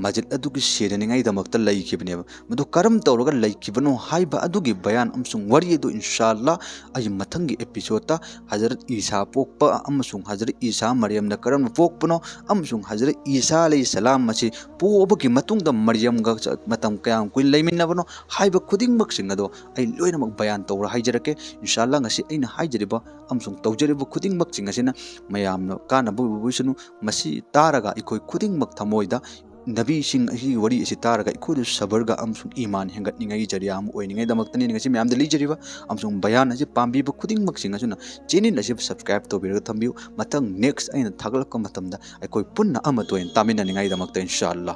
ꯃꯁꯖꯤꯗ ꯑꯗꯨꯒꯤ ꯁꯦꯟꯅꯅꯤꯡꯉꯥꯏꯗꯃꯛꯇ ꯂꯩꯈꯤꯕꯅꯦꯕ꯫ ꯃꯗꯨ ꯀꯔꯝ ꯇꯧꯔꯒ ꯂꯩꯈꯤꯕꯅꯣ ꯍꯥꯏꯕ ꯑꯗꯨꯒꯤ ꯕꯌꯥꯟ ꯑꯃꯁꯨꯡ ꯋꯥꯔꯤ ꯑꯗꯨ ꯏꯟꯁꯥ ꯑꯜꯂꯥꯍ ꯑꯩ ꯃꯊꯪꯒꯤ ꯑꯦꯄꯤꯁꯣꯗꯇ ꯍꯖꯔꯠ ꯏꯁꯥ ꯄꯣꯛꯄ ꯑꯃꯁꯨꯡ ꯍꯖꯔꯠ ꯏꯁꯥ ꯃꯔꯤꯌꯝꯅ ꯀꯔꯝꯅ ꯄꯣꯛꯄꯅꯣ ꯑꯃꯁꯨꯡ ꯍꯖꯔꯠ ꯏꯁꯥ ꯑꯂꯩꯍꯤ ꯁꯂꯥꯝ ꯑꯁꯤ ꯄꯣꯛꯑꯕꯒꯤ ꯃꯇꯨꯡꯗ ꯃꯔꯤꯌꯝꯒ ꯆ-, ꯃꯇꯝ ꯀꯌꯥꯝ ꯀꯨꯏꯅ ꯂꯩꯃꯤꯟꯅꯕꯅꯣ ꯍꯥꯏꯕ ꯈꯨꯗꯤꯡꯃꯛꯁꯤꯡ ꯑꯗꯣ ꯑꯩ ꯂꯣꯏꯅꯃꯛ ꯕꯌꯥꯟ ꯇꯧꯔ ꯍꯥꯏꯖꯔꯛꯀꯦ꯫ ꯏꯟꯁꯥ ꯑꯜꯂꯥꯍ ꯉꯁꯤ ꯑꯩꯅ ꯍꯥꯏꯖꯔꯤꯕ ꯑꯃꯁꯨꯡ ꯇꯧꯖꯔꯤꯕ ꯈꯨꯗꯤꯡꯃꯛꯁꯤꯡ ꯑꯁꯤꯅ ꯃꯌꯥꯝꯅ ꯀꯥꯟꯅꯕ ꯑꯣꯏꯁꯅꯨ꯫ ꯃꯁꯤ ꯇꯥꯔꯒ ꯑꯩꯈꯣꯏ ꯈꯨꯗꯤꯡꯃꯛ ꯊꯃꯣꯏꯗ ꯅꯕꯤꯁꯤꯡ ꯑꯁꯤꯒꯤ ꯋꯥꯔꯤ ꯑꯁꯤ ꯇꯥꯔꯒ ꯑꯩꯈꯣꯏꯗꯁꯨ ꯁꯕꯔꯒ ꯑꯃꯁꯨꯡ ꯏꯃꯥꯟ ꯍꯦꯟꯒꯠꯅꯤꯡꯉꯥꯏꯒꯤ ꯖꯔꯤꯌꯥ ꯑꯃ ꯑꯣꯏꯅꯤꯡꯉꯥꯏꯗꯃꯛꯇꯅꯤ ꯉꯁꯤ ꯃꯌꯥꯝꯗ ꯂꯤꯖꯔꯤꯕ꯫ ꯑꯃꯁꯨꯡ ꯕꯌꯥꯟ ꯑꯁꯤ ꯄꯥꯝꯕꯤꯕ ꯈꯨꯗꯤꯡꯃꯛꯁꯤꯡ ꯑꯁꯤꯅ ꯆꯦꯅꯦꯜ ꯑꯁꯤꯕꯨ ꯁꯕꯁꯀ꯭ꯔꯥꯏꯕ ꯇꯧꯕꯤꯔꯒ ꯊꯝꯕꯤꯌꯨ꯫ ꯃꯊꯪ ꯅꯦꯛꯁ ꯑꯩꯅ ꯊꯥꯒꯠꯂꯛꯄ ꯃꯇꯝꯗ ꯑꯩꯈꯣꯏ ꯄꯨꯟꯅ ꯑꯃꯠꯇ ꯑꯣꯏꯅ ꯇꯥꯃꯤꯟꯅꯅꯤꯡꯉꯥꯏꯗꯃꯛꯇ ꯏꯟꯁꯥ ꯑꯜꯂꯥ꯫